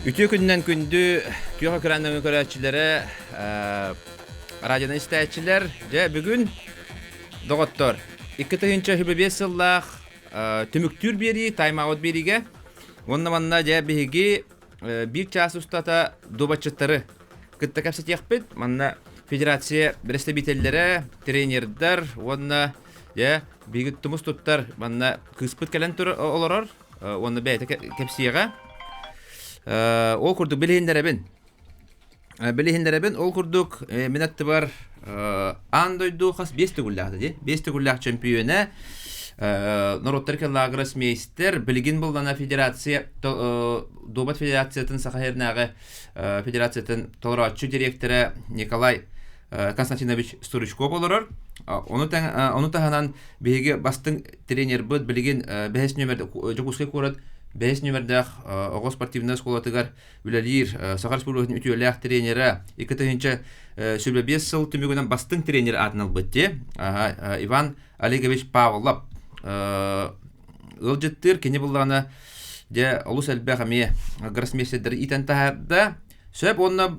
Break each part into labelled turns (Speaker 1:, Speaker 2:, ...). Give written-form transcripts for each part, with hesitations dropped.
Speaker 1: Үтүө күнүнэн күндү күөх экран көрөөччүлэрэ, радионы истээччилэр. Дьэ, бүгүн, доҕоттор, 2025 сыллаах түмүктүүр биэрии, тайм-аут биэриигэ уонна манна дьэ биһиги биир чаас устата дубаччыттары кытта кэпсэтиэхпит. Манна федерация бэрэстэбиитэллэрэ, тренердэр уонна дьэ биһиги тумус туттар манна кыыспыт кэлэн олорор уонна бэйэтэ кэпсиэҕэ. Ол курдук билиһиннэрэбин. Билиһиннэрэбин ол курдук мин аттыбар аан дойду хас биэс төгүллээх дии. Биэс төгүллээх чөмпүйүөнэ норуоттар гроссмейстер билигин буллана федерация дуобат федерациятын Саха сиринээҕи федерациятын толорооччу дириэктэрэ Николай Константинович Стручков олорор. Ону, ону таһынан биһиги бастыҥ тренербыт билигин бэһис нүөмэр Дьокуускай куорат бэһис нүөмэрдээх оҕо спортивнай оскуолатыгар үлэлиир Саха Республикатын үтүөлээх тренерэ 2025 сыл түмүгүнэн бастыҥ тренер аатын ылбыт дии Иван Олегович Павлов ыалдьыттыыр кини буллаҕына дьэ олус элбэх эмиэ гроссмейстердары иитэн таһаарда сөп уонна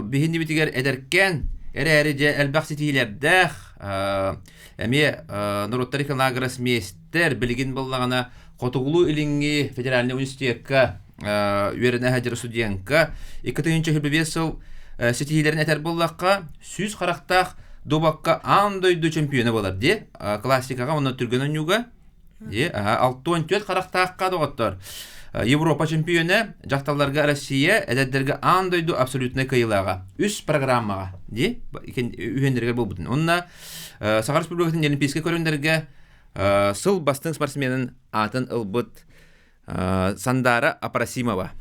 Speaker 1: биһиннибитигэр эдэркээн эрээри дьэ элбэх ситиһиилэрдээх эмиэ норуоттар гроссмейстер билигин буоллаҕына Хотугулуу-Илиҥҥи федеральнай университекка үөрэнэ сылдьар студентка 2025 сыл ситиһиилэрин этэр буоллахха 100 харахтаах дуобакка аан дойду чемпиона буолар дии классикаҕа уонна түргэн оонньууга дии 64 харахтаахха доҕоттор Европа чемпиона дьахталларга Россия эдэрдэргэ аан дойду абсолютнай кыайыылааҕа үс программаҕа дии үһүөннэригэр буолбутун уонна Саха Республикатын Олимпийскай көрүҥнэргэ сыл бастыҥ спортсменын аатын ылбыт Сандаара Апросимова.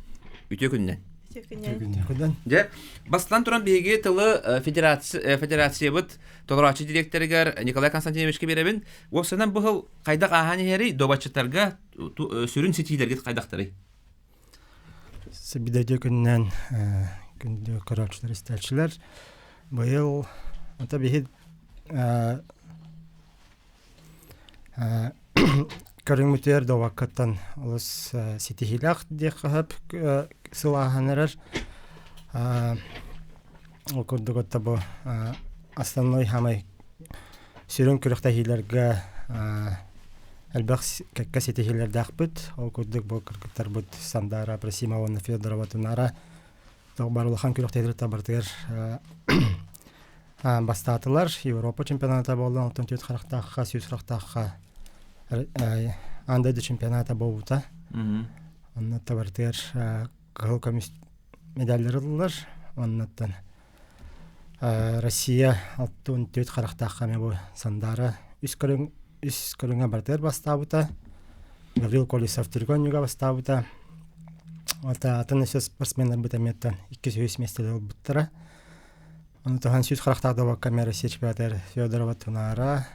Speaker 1: Үтүө күннэн.
Speaker 2: Үтүө күннэн.
Speaker 1: Дьэ, бастатан туран биһиги тылы федерация, федерациябыт толорооччу директорыгар Николай Константиновичка биэрэбин. Уопсайынан бу сыл хайдах ааһан иһэрий, дуобатчыттарга сүрүн ситиилэргит хайдахтарый?
Speaker 2: Сибидэдьэ күннэн күндү көрөөччүлэр, истээччилэр. Быйыл ата биһи Көрүҥмүтүгэр дуобаккаттан олус ситиһиилээх диэххэ сөп сыл ааһан эрэр. Ол курдук отто бу основной саамай сүрүн күрэхтэһиилэргэ элбэх кэккэ ситиһиилэрдээхпит. Ол курдук бу кыргыттарбыт Сандаара Апросимова уонна Федорова Тунара туох баар улахан күрэхтэһиилэр барытыгар Бастаатылар Европа чемпионата буолла, онтон түөрт харахтаахха, сүүс харахтаахха аан дойду чемпионата буолбута. Онно барытыгар кыһыл көмүс медаллар ыллылар. Оннуттан Россия 64 харахтаахха эмиэ бу Сандаара үс көрүҥ үс көрүҥэ барытыгар бастаабыта. Гаврил Колесов түргэн оонньууга бастаабыта. Ата атын өссө спортсменнарбыт эмиэттэн иккис үһүс миэстэлэр ылбыттара. Ону таһынан сүүс харахтаах добокка эмиэ Россия чемпионатыгар Федорова Тунаара,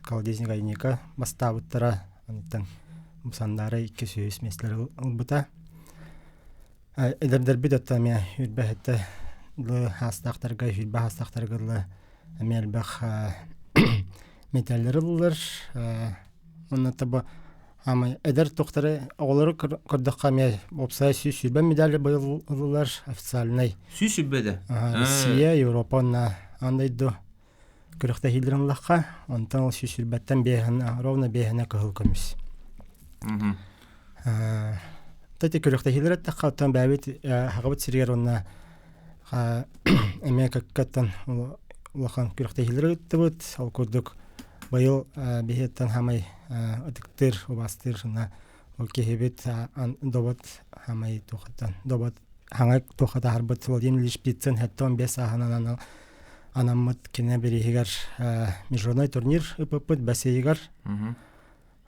Speaker 2: Колодезник Айника бастаабыттара. Онтон Сандаара 203 миэстэлэри ылбыта. Эдэрдэрбит оттон эмиэ үрбэһиттэ дылы хаастаахтарга, үрбэ хаастаахтарга дылы эмиэ элбэх мэтээллэри ыллылар. Онно бу Аамай эдэр тухтары оҕолору көрдөххө эмиэ уопсай 120 медали быйыл ыллылар официальнай.
Speaker 1: 120 да?
Speaker 2: Россия, Европа уонна аан дойду күрэхтэһиилэрин ыллахха, онтон ол 120-тэн биэһин ровно биэһинэ кыһыл көмүс. Тати күрэхтэһиилэр эттэххэ, оттон бэйэбит Сахабыт сиригэр уонна эмиэ кэккэттэн улахан күрэхтэһиилэри ыыттыбыт. Ол курдук быйыл биһиэттэн хамай ытыктыыр, убастыыр уонна ол киһибит добот хамай туохаттан добот хаҥа туохха таһарбыт Владимир Ильич Птицын 75 сааһынан анаммыт кине бирииһигэр международный турнир ыппыппыт бэс ыйыгар.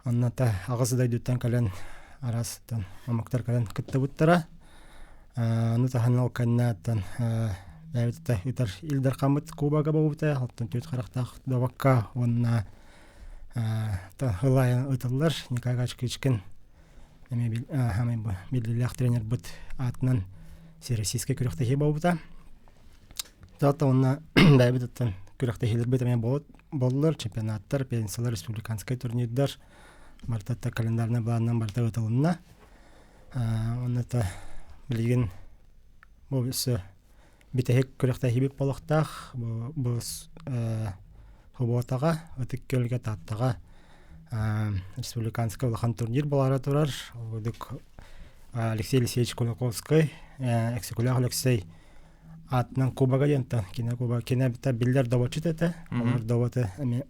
Speaker 2: Онно та аҕыс дойдуттан кэлэн араас омуктар кэлэн кыттыбыттара. Ону таһынан ол кэннэттэн бэйэбит ытар Ил Дархаммыт кубога буолбута, оттон түөрт харахтаах добокка уонна ылайан ытыллар Николай Качкичкин эмиэ хамай биллиилээх тренербыт аатынан всероссийскай күрэхтэһии буолбута. Зато уонна бэйэбит оттон күрэхтэһиилэрбит эмиэ буоллар, чемпионаттар, пенсиялар, республиканскай турнирдар барыта календарнай планынан барыта ытылынна. Онно Билигин бу өссө бүтэһик күрэхтэһиибит буолуохтаах. Бу бу Хобуотаҕа, Ытык Күөлгэ, Тааттаҕа республиканскай улахан турнир буолаары турар. Ол курдук Алексей Алексеевич Кулаковскай, Эксекулях Алексей аатынан кубога диэнтэн кине куба кине биллэр добоччут этэ. Олор доботы эми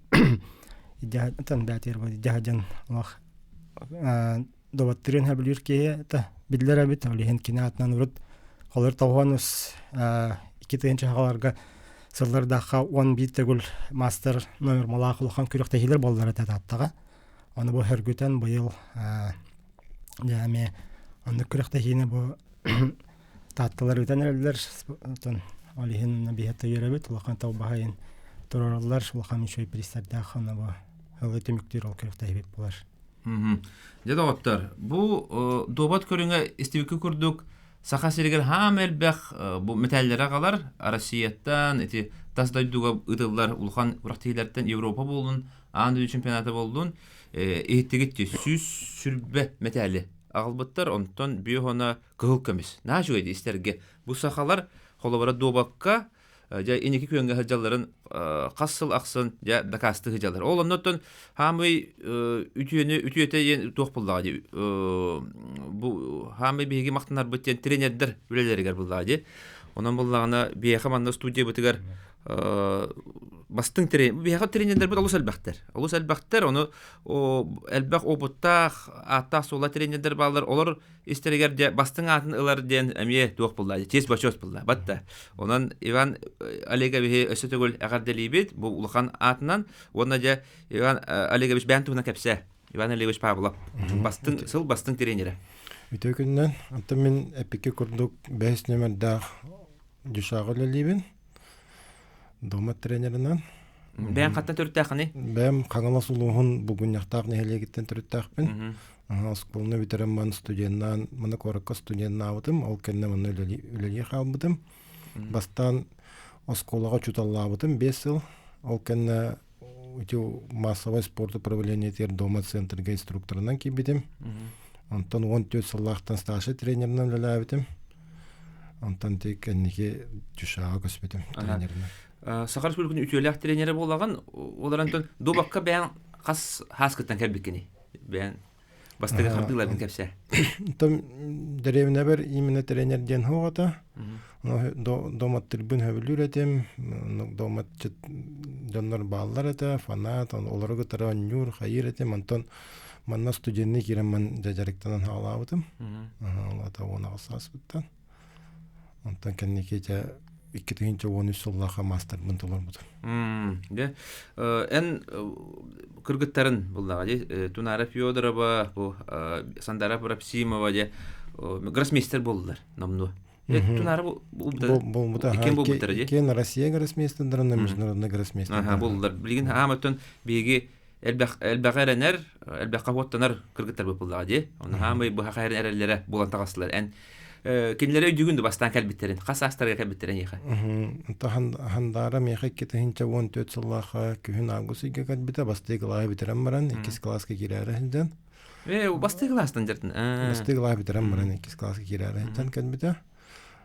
Speaker 2: идеһатан бээтир идеһадьан олох доботтырын хөбүлүүр киһи этэ биллэр эбит. Ол иһин кини аатынан урут холор тоҕуонус 2 тыһыынча хааларга сыллардаахха 11 төгүл мастер номер малаах улахан күрэхтэһиилэр буоллар этэ Тааттаҕа. Ону бу хөргүтэн быйыл дьэ эмиэ оннук күрэхтэһиини бу Таатталар ыытан эрэллэр. Оттон ол иһин биһиэхэ үөрэбит улахан талбаһайын туруораллар улахан үчүгэй пристардаах ону бу ылы түмүктүүр ол күрэхтэһиибит буолар.
Speaker 1: Дьэ доҕоттор, бу дуобат көрүҥэ истибиккэ курдук Саха сиригэр хаам элбэх бу мэтээллэри аҕалар Россияттан ити тас дойдуга ыытыллар улахан күрэхтэһиилэртэн Европа буоллун, аан дойду чемпионата буоллун иһиттигит 120 мэтээли аҕалбыттар, онтон биохона кыһыл көмүс. Наһаа үчүгэй истэргэ. Бу сахалар холобура дуобакка дьэ инники күөҥҥэ сылдьалларын хас сыл ахсын дьэ дакаастыы сылдьаллар. Ол оннуттан хаамый үтүөнү үтүөтэ диэн туох буллаҕа дии бу хаамый биһиги махтанарбыт диэн тренердэр үлэлэригэр буллаҕа дии. Онон буллаҕына биһиэхэ манна студиябытыгар бастыҥ тренер биһиэхэ тренердэрбит олус элбэхтэр. Олус элбэхтэр, ону элбэх опыттаах, ааттаах суола тренердэр бааллар. Олор истэригэр дьэ бастыҥ аатын ылар диэн эмиэ туох булла честь бочуос булла батта онон Иван Олеговиһы өссө төгүл эҕэрдэлиибит бу улахан аатынан уонна дьэ Иван Олегович бэйэн туһунан кэпсээ Иван Олегович Павлов бастыҥ сыл бастыҥ тренерэ
Speaker 3: Үтүө күнүнэн оттон мин эпикки курдук бэһис нүөмэрдээх дюшаҕа үлэлиибин Дома тренеринэн.
Speaker 1: Бэйэм хаттан төрүттээххиний?
Speaker 3: Бэйэм Хаҥалас улууһун Булгунньахтаах нэһилиэгиттэн төрүттээхпин. Оскуоланы бүтэрэн ман студеннаан, маны куоракка студеннаабытым, ол кэннэ манна үлэлии хаалбытым. Бастаан оскуолаҕа учууталлаабытым 5 сыл. Ол кэннэ ити массовай спорт управлениетыгар Дома центрга инструкторынан киирбитим. Онтон 14 сыллаахтан старшай тренеринэн үлэлээбитим. Онтон ти кэнники Дюшаҕа көспүтүм тренеринэн.
Speaker 1: Саха Республикатын үтүөлээх тренерэ буолаҕын. Ол эрэн дуобакка бэйэҥ хас хааскыттан кэлбиккиний? Бэйэҥ бастакы хардыыларгын кэпсээ.
Speaker 3: Онтон дэриэбинэбэр именно тренер диэн суох этэ. Домоттырбын сөбүлүүр этим. Домотчыт дьоннор бааллар этэ, фанат, олору кытары оонньуур, хайыыр этим. Онтон манна студенныы киирэн ман дьарыктанан хаалаабытым. Ол ата 18 сааспыттан. Онтон кэнники дьэ 2013 сыллаахха маастарбын толорбутум.
Speaker 1: Дьэ, эн кыргыттарын буллаҕа дии Тунара Федорова, бу Сандара Прапсимова дьэ гроссмейстер буоллулар номнуо. Тунара
Speaker 3: буолбута.
Speaker 1: Иккиэн буолбуттара дии.
Speaker 3: Иккиэн Россия гроссмейстердарын, международный гроссмейстер.
Speaker 1: Аха, буоллулар. Билигин ааматтан биһиги элбэх элбэҕи эрэнэр, элбэххэ уоттанар кыргыттар буоллаҕа дии. Онно хаамай быһа хайарын эрэллэрэ буолан таҕыстылар. Эн кинилэри өйдүүгүн да бастаан кэлбиттэрин, хас саастарыгар кэлбиттэрин эйиэхэ?
Speaker 3: Хандаара миэхэ 2014 сыллаахха күһүн август ыйга кэлбитэ, бастыы кылааһы бүтэрэн баран, иккис кылааска киирээри сылдьан.
Speaker 1: Бастыы кылаастан дьартын.
Speaker 3: Бастыы кылааһы бүтэрэн баран, иккис кылааска киирээри сылдьан кэлбитэ.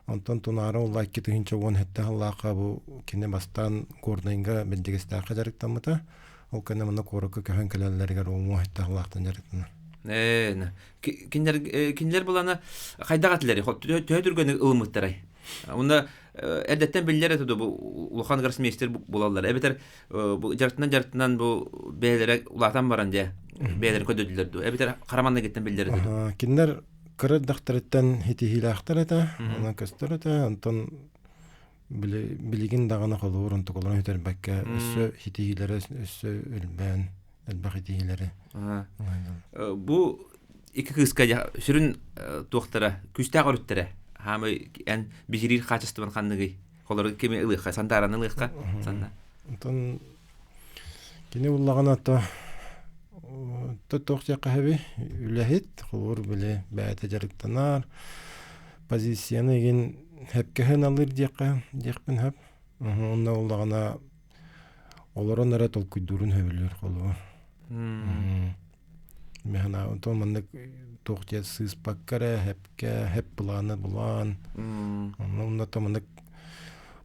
Speaker 3: Онтон Тунаара улла 2017 сыллаахха бу кини бастаан Горнайга Бэрдьигэстээххэ дьарыктаммыта. Ол кэннэ манна куоракка көһөн кэлэллэригэр уҥуох сыллаахтан дьарыктанар.
Speaker 1: Кинилэр кинилэр булана хайдах этилэри төһө түргэнник ылыммыттарай? Уонна эрдэттэн биллэр этэ бу улахан гроссмейстер булаллар. Эбэтэр бу дьарыктынан дьарыктынан бу бэйэлэрэ улаатан баран дьэ бэйэлэрин көрдөрдүлэр дуу. Эбэтэр хараманныгыттан биллэр этэ дуу.
Speaker 3: Кинилэр кыра эрдэхтэриттэн итиһиилээхтэр этэ, онон көстөр этэ. Онтон билигин даҕаны холобур онтукаларын сүтэрбэккэ өссө итиһиилэрэ өссө элбээн элбэх итиһиилэри.
Speaker 1: Бу икки кыыска сүрүн туохтара күүстээх өрүттэрэ хаамай эн биһириир хаачыстыбан ханныгый? Холору кими ылыахха, Сандаараны ылыахха санна.
Speaker 3: Онтон кини буллаҕына то туох диэххэ сөбүй үлэһит холобур били бэйэтэ дьарыктанар позицияны игин хэпкэһин алыыр диэххэ диэхпин сөп онно буллаҕына олорон эрэ толкуйдуурун сөбүлүүр холобур. Механа онтон маннык туох диэн сыыспакка эрэ хэпкэ хэп былааны булаан онно то маннык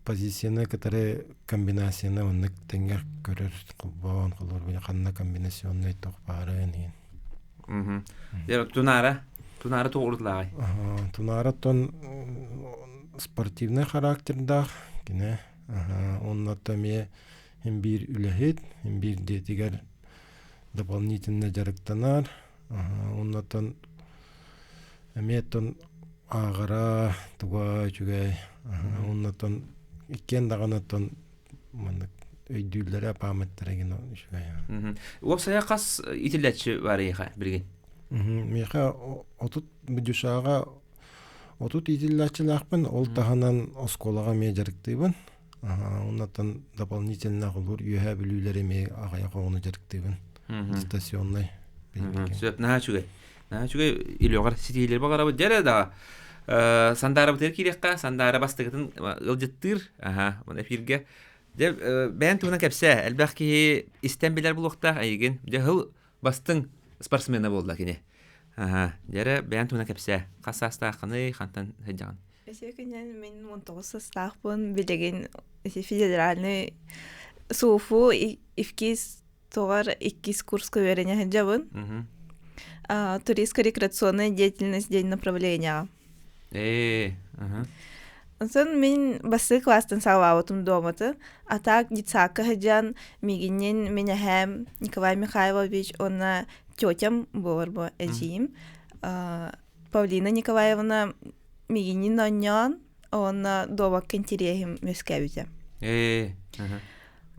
Speaker 3: позицияны кытары комбинацияны маннык тэҥҥэ көрөр холбоон холобур ханна комбинационнай туох баарын иһин.
Speaker 1: Тунаара Тунаара туох урутулааҕый?
Speaker 3: Тунаара тон спортивнай характердаах кини онно эмиэ им биир үлэһит, им биир дьиэтигэр дополнительно дьарыктанар. Оннотон эмиэ оттон ааҕара туга үчүгэй. Оннотон иккиэн даҕаны оттон маннык өйдүүллэрэ памяттара гин үчүгэй.
Speaker 1: Уопсайа хас итиллээччи бар эйиэхэ билигин?
Speaker 3: Миэхэ 30 дюшаҕа 30 иитиллээччилээхпин, ол таһынан оскуолаҕа эмиэ дьарыктыыбын. Оннотон дополнительно холуур үөһээ бүлүүлэри эмиэ аҕыйах оҕону дьарыктыыбын. Дистанционнай.
Speaker 1: Сөп, наһаа үчүгэй. Наһаа үчүгэй илиэҕэр ситиһиилэр баҕарабыт. Дьэ да Сандаарабытыгар киириэххэ, Сандаара бастакытын ыалдьыттыыр. Аха, мына эфиргэ. Дьэ, бэйэн туһунан кэпсээ. Элбэх киһи истэн билэр булуохтаах эйигин. Дьэ, хыл бастыҥ спортсмена буолла кини. Аха, дьэ, бэйэн туһунан кэпсээ. Хас саастааххыный, хантан сылдьаҕын?
Speaker 4: Өсө күнүн мин 19 састаахпын билигин федеральный СУФУ ИФКИС тугар иккис курска үөрэнэ сылдьабын. Туристско-рекреационная деятельность диэн направлениеҕа.
Speaker 1: Ээ, аха.
Speaker 4: Онтон мин бастакы класстан саҕалаабытым дуоматы. А так детсадка сылдьан миигиннин мин эһээм Николай Михайлович уонна тетям буолар бу эдьиийим Павлина Николаевна миигиннин оонньоон уонна дуобакка интириэһим үөскээбитэ.
Speaker 1: Ээ,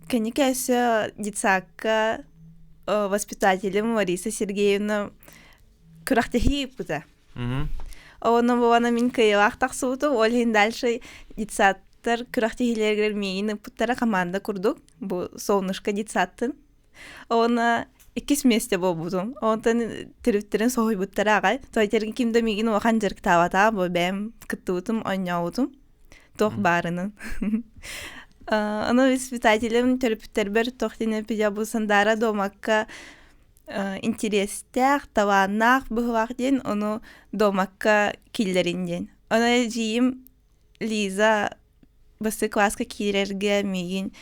Speaker 4: Кэнники өссө детсадка воспитателем Лариса Сергеевна күрэхтэһии ыыппыта. Онно буолана мин кыайыылаах тахсыбытым, ол иһин дальше детсадтар күрэхтэһиилэригэр миигин ыыппыттара команда курдук, бу солнышко детсадтын. Уонна иккис миэстэ буолбутум. Онтон төрүттэрин соһуйбуттара аҕай. Тойтергин ким да миигин улахан дьарыктаабатаҕа, бу бэйэм кыттыбытым, оонньообутум. Туох баарынан. Ону воспитателем төрөппүттэрбэр туох диэн эппитэ бу Сандаара Домакка интириэстээх, талааннаах быһыылаах диэн ону Домакка киллэрин диэн. Ону эдьиийим Лиза бастакы кылааска киирэргэ миигин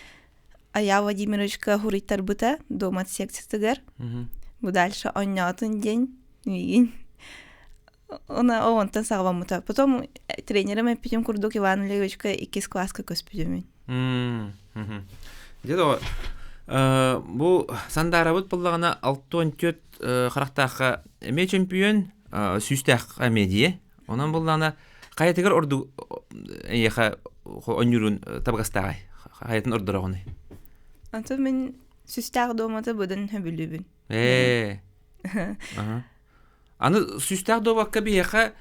Speaker 4: Ая Владимировичка хуруйтарбыта дуомат секциятыгар. Бу дальше оонньоотун диэн миигин Она онтон саҕаламмыта. Потом тренерим эппитим курдук Иван Олеговичка иккис класска көспүтүмүн.
Speaker 1: Дьэ доҕор, бу Сандаарабыт буллаҕына 64 харахтаахха эмиэ чөмпүйүөн, сүүстээх эмиэ дии. Онон буллаҕына хайатыгар ордук эйиэхэ оонньуурун табыгастааҕай? Хайатын ордороҕунуй?
Speaker 4: Онтон мин сүстээх дуомата быдан сөбүлүүбүн.
Speaker 1: Ээ. Аны сүүстээх дуобакка биһиэхэ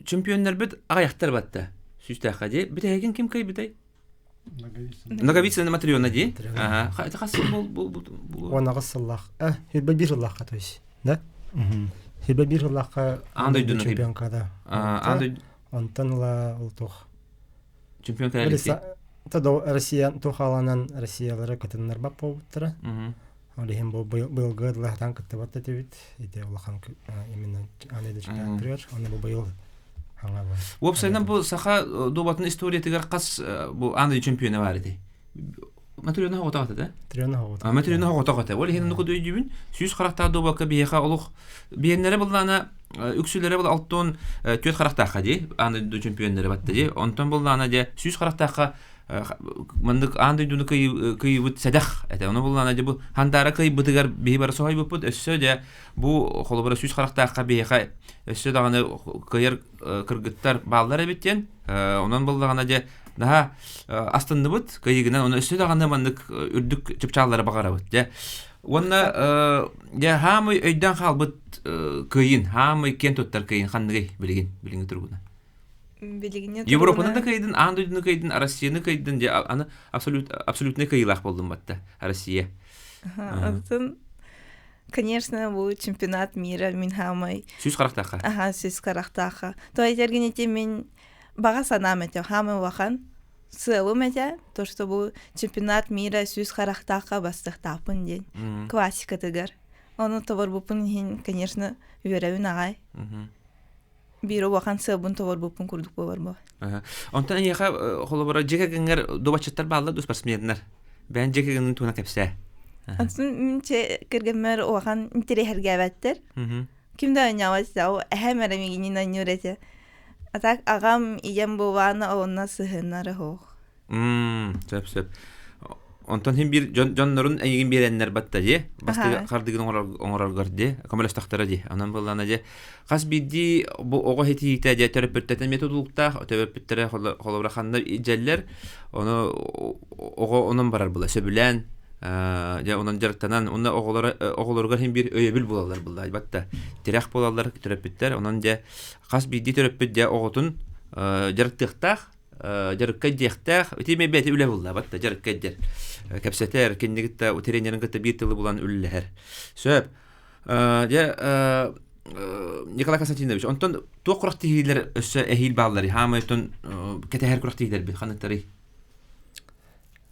Speaker 1: чемпионнарбыт аҕыйахтар батта. Сүүстээххэ дии. Бүтэһигин ким кыайбытай? Ноговицына Матрена дии. Ага. Это хас сыл бу бу
Speaker 2: 18 сыллаах. А, хирбе бир сыллаахха то есть. Да? Хирбе бир сыллаахха
Speaker 1: Аан дойдуну
Speaker 2: чемпионкада.
Speaker 1: Аан дойду
Speaker 2: Онтон ыла ол туох.
Speaker 1: Чемпион кэлэликти.
Speaker 2: Та Россия тухаланан Россиялары кытыннарбат буолбуттара. Ол иһин бу быйылгы дылаһатан кыттыбат этибит. Ити улахан именно аны да чемпионат Оны бу быйыл
Speaker 1: Уопсайынан бу саха дуобатын историятыгар хас бу аан дойду чемпиона бар ити? Матрена хоҕотоҕо да?
Speaker 2: Матрена хоҕотоҕо.
Speaker 1: Матрена хоҕотоҕо этэ. Ол иһин оннук өйдүүбүн. Сүүс харахтаах дуобакка биһиэхэ олох биһиэннэрэ буллаана үксүлэрэ был алтон түөрт харахтаахха дии аан дойду чемпионнары батта дии. Онтон буллаана дьэ сүүс харахтаахха маннык аан дойдуну кыйыбыт сэдэх этэ. Ону буллаана дьэ бу хандаара кыйбытыгар биһи бары соһуйбуппут. Өссө дьэ бу холобура сүүс харахтаахха биһиэхэ өссө даҕаны кыайар кыргыттар бааллар эбит диэн. Онон буллаҕына дьэ наһаа астынныбыт кыайыгынан ону өссө даҕаны маннык үрдүк чыпчааллары баҕарабыт дьэ уонна дьэ хаамый өйдөөн хаалбыт кыайын хаамый киэн туттар кыайын ханныгый билигин билиҥҥи туругунан
Speaker 4: Билигин
Speaker 1: Европаны да кыайдын, аан дойдуну кыайдын, Россияны кыайдын, дьэ аны абсолют абсолютный кыайыылаах буоллун батта Россия.
Speaker 4: Антон конечно, бу чемпионат мира мин хаамай.
Speaker 1: Сүүс харахтаахха.
Speaker 4: Аха, сүүс харахтаахха. То этергин ити мин баҕа санаам этэ, хаамай улахан сыалым этэ, то что бу чемпионат мира сүүс харахтаахха бастыхтаахпын диэн классикатыгар. Ону тоборбуппун иһин, конечно, үөрэбин аҕай. Биир улахан сыалбын тоборбуппун курдук буолар бу.
Speaker 1: Онтон эйиэхэ холобура дьиэ кэргэҥҥэр дубаччыттар бааллар дуу спортсменнар? Бэйэн дьиэ кэргэнин туһунан кэпсээ.
Speaker 4: Онтон мин кэргэммэр улахан интэриэһиргээбэттэр. Ким да оонньообот этэ, ол эһэм эрэ миигинин оонньуур этэ. А так аҕам, ийэм буолаана онно сыһыннара суох.
Speaker 1: Сөп сөп. Онтон хин биир дьоннорун эйигин биэрэннэр батта дии. Бастыгы хардыгын оҥороргор дии. Көмөлөстөхтөрө дии. Онон буоллаана дии. Хас биирдии бу оҕо хитиитэ дии төрөппүттэртэн эмиэ тутулуктаах. Төрөппүттэрэ холобура ханна илдьэллэр. Ону оҕо онон барар була. Сөбүлээн дьэ онон дьарыктанан уонна оҕолоругар хин биир өйөбүл булаллар булла батта. Тирэх буолаллар төрөппүттэр. Онон дьэ хас биирдии төрөппүт дьэ оҕотун дьарыктыахтаах дьарыкка диэхтээх ити эмиэ бэйэтэ үлэ буллаабат да дьарыкка дьэр кэпсэтэр кинини кытта тренерин кытта биир тылы булан үллэһэр сөп дьэ Николай Константинович онтон туох күрэхтэһиилэр өссө эһиил баалларый хаамай оттон кэтэһэр күрэхтэһиилэрбит ханныктарый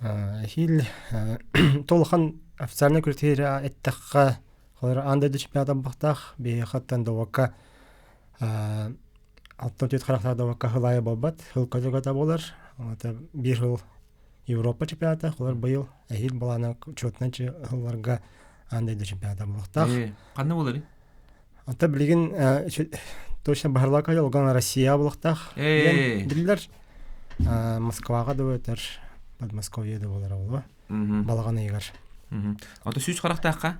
Speaker 2: Эһиил толхан официальный күрэхтэһиилэр эттэххэ холор аан дойду чемпионата буолбахтаах биһиэхэ довокка Алтан түөрт харахтаах добакка сыл аайы буолбат, сыл көтө-көтө буолар. Ата биир сыл Европа чемпионата, холор быйыл эһиил былаана учетунан сылларга аан дойду чемпионата буолуохтаах.
Speaker 1: Ханна буоларый?
Speaker 2: Ата билигин точно баһарлака олган Россия буолуохтаах диэн биллэр. Москваҕа да өтөр Подмосковье да буолара буолуо. Балаҕан ыйыгар.
Speaker 1: Ото сүүс харахтаахха?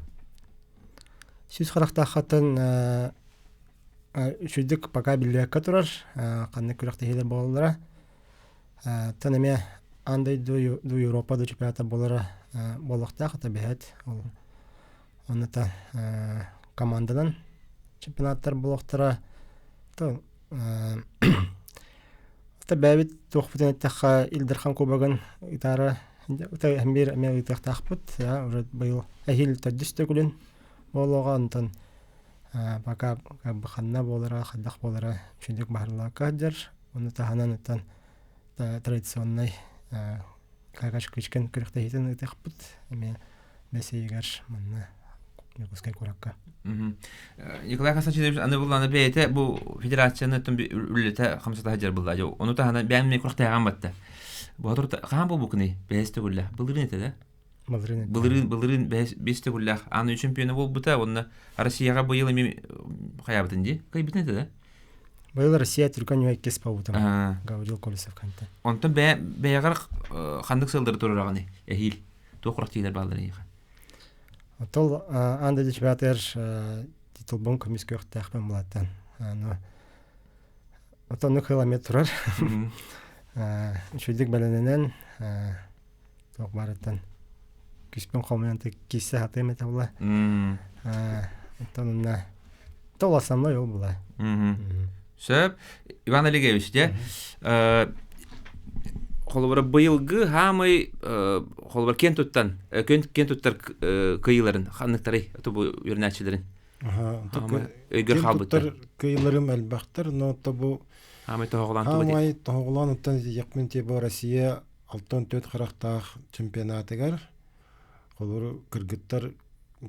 Speaker 2: Сүүс харахтааххаттан Үчүгдүк пока биллибэккэ турар, ханнык күрэхтэһиилэр буолаллара. Оттон эмиэ аан дойду дуу Европа дуу чемпионата буолара буолуохтаах это бэһэт. Ол онно команданан чемпионаттар буолуохтара. То бэйэбит туохпутун эттэххэ Ил Дархан Кубогын ыытаары биир эмиэ ыытыахтаахпыт. Уже быйыл эһиил төрдүс төгүлүн буолуоҕа онтон Пока ханна буолара, хайдах буолара үчүгдүк баһарылаакка сылдьар. Ону таһынан оттон традиционнай Какашкычкин күрэхтэһиитин ыытыахпыт. Эмиэ бэс ыйыгар манна Дьокуускай куоракка.
Speaker 1: Николай Константинович аны буллааны бэйэтэ бу федерацияны үлэлэтэ хамсата сылдьар булла. Ону таһынан бэйэм эмиэ күрэхтэһэҕин батта. Бу хаһан буолбуккуный? Бэһис төгүллэ. Былырыын этэ да?
Speaker 2: Былырыын
Speaker 1: Былырыын былырыын бэс төгүллээх аан чемпиона буолбута уонна Россияҕа быйыл эмиэ хайаабытын дии кыайбытын этэ да
Speaker 2: Быйыл Россия түргэн иккис буолбутум Гаврил Колесов канта.
Speaker 1: Онтон бэйэ бэйэҕэр ханнык сыллары туруораҕыный эһиил туох курахтыылар бааллар эйиэхэ?
Speaker 2: Отол аан дойду чемпионатыгар титулбун көмүскүөхтээхпин булаттан. Отоннук хыл эмиэ турар. Үчүгдүк бэлэнэнэн туох баарыттан күспүн хомуйан киирсэ сатыам этэ була. Оттон онно тол основной ол була.
Speaker 1: Сөп. Иван Олегович, дьэ, холобура быйылгы хаамай холобура киэн туттан киэн туттар кыйыыларын ханныктарый бу үөрэнээччилэрин өйгөр хаалбыттар
Speaker 3: кыйыыларым элбэхтэр но то бу
Speaker 1: хаамай тоһоҕолоон
Speaker 3: хаамай тоһоҕолоон оттон якмин типа Россия 64 харахтаах чемпионатыгар холобур кыргыттар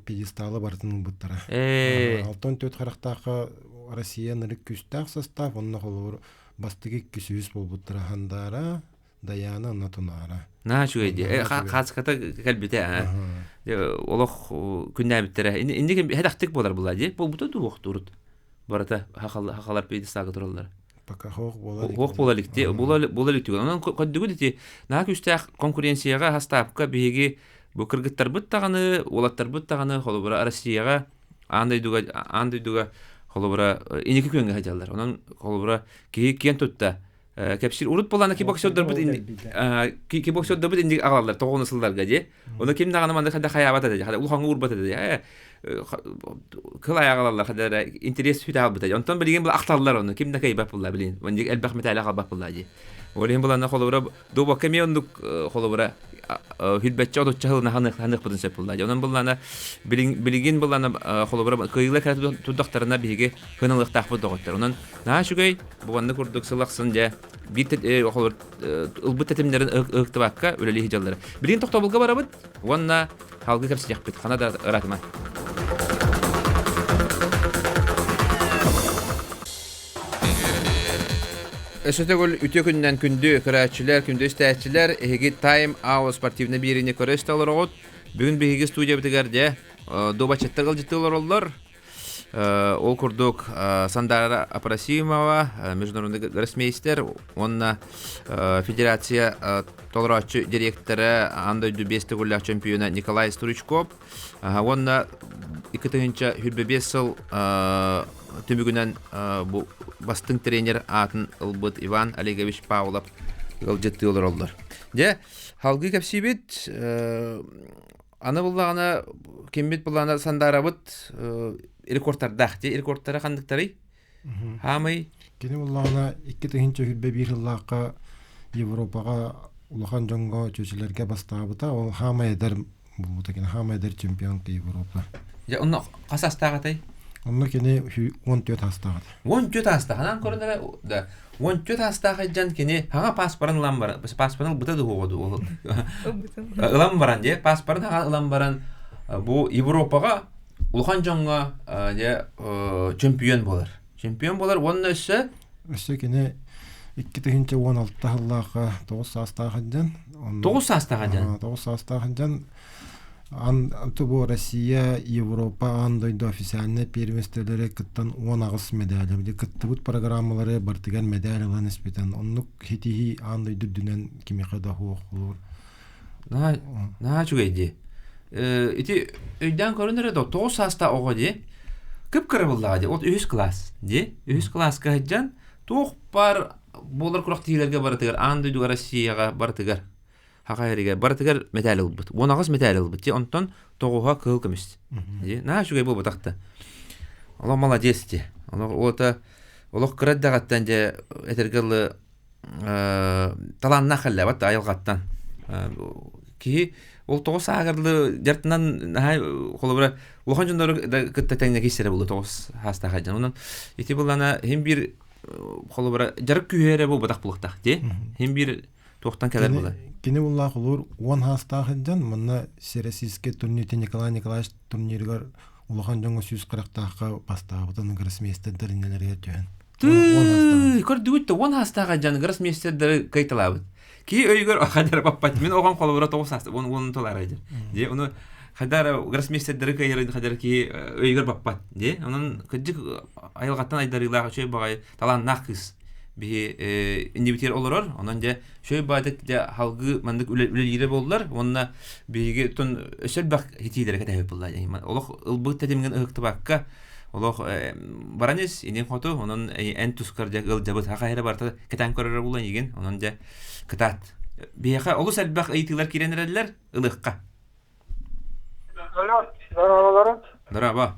Speaker 3: пьедесталы барытын ылбыттара. 64 харахтаахха Россия нырык күүстээх состав, онно холобур бастакы иккис үһүс буолбуттара Хандаара, Даяна, онно Тунаара.
Speaker 1: Наһаа үчүгэй дии. Хаацката кэлбитэ. Олох күннээбиттэрэ. Инник хэтэхтик буолар була дии. Буолбута дуу Барыта хахалар пьедесталга тураллар.
Speaker 3: Пока хоох буола
Speaker 1: Хоох буола иликти, буола илик түгэн. Онон көрдүгүт ити наһаа күүстээх конкуренцияҕа хастаапка биһиги бу кыргыттарбыт даҕаны, уолаттарбыт даҕаны холобура Россияҕа аан дойдуга аан дойдуга холобура инники күөҥҥэ сылдьаллар. Онон холобура киһи киэн тутта кэпсиир. Урут буоллаана кикбоксердарбыт кикбоксердарбыт инник аҕалаллар тоҕуну сылларга дии. Ону ким даҕаны маннык хада хайаабат этэ, хада улахаҥҥа уурбат этэ. Кыл айаҕалаллар хада интерес сүтэ хаалбыта. Онтон билигин бу ахталлар ону ким да кыайбат буолла билин. Маннык элбэх мэтээлэ хаалбат буолла дии. Ол иһин буланна холобура дуобакка эмиэ оннук холобура хүлбэччэ отучча сылына ханыахпытын сөп буолла. Онон буллана билигин буллана холобура кыайыыла кэлэ турдахтарына биһиги хыналыахтаахпыт доҕоттор. Онон наһаа үчүгэй бу маннык курдук сыл ахсын дьэ биир холобур ылбыт тэтимнэрин ыһыктыбакка үлэлии сылдьаллара. Билигин тохтобулга барабыт уонна халгы кэпсэтиэхпит. Хана да ыраатыман. Өссө төгүл үтүө күнүнэн күндү көрөөччүлэр, күндү истээччилэр, эһиги Time Out спортивнай биэриини көрө истэ олороҕут. Бүгүн биһиги студиябытыгар дьэ дуобатчыттар ыалдьыттыы олороллор. Ол курдук Сандара Апросимова, международный гроссмейстер уонна федерация толорооччу директора аан дойду биэс төгүллээх чемпиона Николай Стручков уонна 2025 сыл түмүгүнэн бу бастыҥ тренер аатын ылбыт Иван Олегович Павлов ыалдьыттыы олороллор. Дьэ, салгыы кэпсиибит. Аны буллаҕына киммит буллаҕына Сандаарабыт рекордтардаах. Дьэ, рекордтара ханныктарый? Хаамый?
Speaker 3: Кини буллаҕына 2021 сыллаахха Европаҕа улахан дьоҥҥо чүөчэлэргэ бастаабыта. Ол хаамай эдэр буолбута кини хаамай эдэр чемпионка Европа.
Speaker 1: Дьэ, онно хас астаах этэй?
Speaker 3: Онно кини 14 астаах этэ.
Speaker 1: 14 астаах. Анаан көрөн эрэ да 14 астаах дьон кини хаҥа паспорын ылан баран паспорын ылбыта дуо дуу ылан баран дьэ паспорын хаҥа ылан баран бу Европаҕа улахан дьоҥҥо дьэ чемпион буолар. Чемпион буолар уонна өссө
Speaker 3: өссө кини 2016 сыллаахха 9 саастаах дьон
Speaker 1: 9 саастаах дьон
Speaker 3: 9 саастаах дьон Ан бу Россия, Европа, аан дойду официальнай первенстволары кыттан 18 медали кыттыбыт программалары бартыгар медаль ылан испитэн оннук хитиһии аан дойду үрдүнэн кимиэхэ да суох буолур.
Speaker 1: Наһаа наһаа үчүгэй дии. Ити өйдөөн көрөн эрэ да 9 саастаах оҕо дии. Кып-кыра буоллаҕа дии. От үһүс класс дии. Үһүс класска сылдьан туох баар буолар күрэхтэһиилэргэ барытыгар аан дойдуга Россияҕа барытыгар Хаха эригэр барытыгар мэтээл ылбыт. 18 мэтээл ылбыт. Дьэ онтон тоҕуһа кыһыл көмүс. Дьэ наһаа үчүгэй буолбатах да. Олох молодец дии. Олох уота олох кыра эрдэҕиттэн дьэ этэргэ дылы талааннаах кэллэбэт айылҕаттан. Киһи ол тоҕус ааҕарлы дьартынан наһаа холобура улахан дьоннору да кытта тэҥҥэ киирсэрэ буолуо тоҕус хаастаах дьон. Онон ити былана хим биир холобура дьарык күүһэ эрэ буолбатах буолуохтаах дии. Хим биир туохтан кэлэр була?
Speaker 3: Кини буллаах улуур 10 хаастаах сылдьан манна Всероссийскай турнирте Николай Николаевич турнирыгар улахан дьоҥҥо 140-таахха бастаабытын гроссмейстердэр иннилэригэр түһэн.
Speaker 1: Тыы, көрдүгүт да 10 хаастаах дьон гроссмейстердары кайталаабыт. Киһи өйүгэр хадара баппат. Мин оҕом холобура 9 сааста, он толары дьэр. Дьэ, ону хадара гроссмейстердары кыайарын хадара киһи өйүгэр баппат. Дьэ, онон кырдьык айылҕаттан айдарыылаах үчүгэй баҕайы талааннаах кыыс биһи иннибитигэр олорор. Онон дьэ үчүгэй баҕайытык дьэ салгыы маннык үлэлиирэ буоллар уонна биһиги оттон өссө элбэх итиилэри кэтэһэбит буолла. Олох ылбыт тэтимҥин ыһыктыбакка олох баран ис инин хоту онон эн тускар дьэ ыалдьабыт хаха эрэ барыта кэтээн көрөрө буолан игин онон дьэ кытаат биһиэхэ олус элбэх ыйытыылар киирэн эрэллэр ылыахха
Speaker 5: Алло, здороваларын.
Speaker 1: Здорово.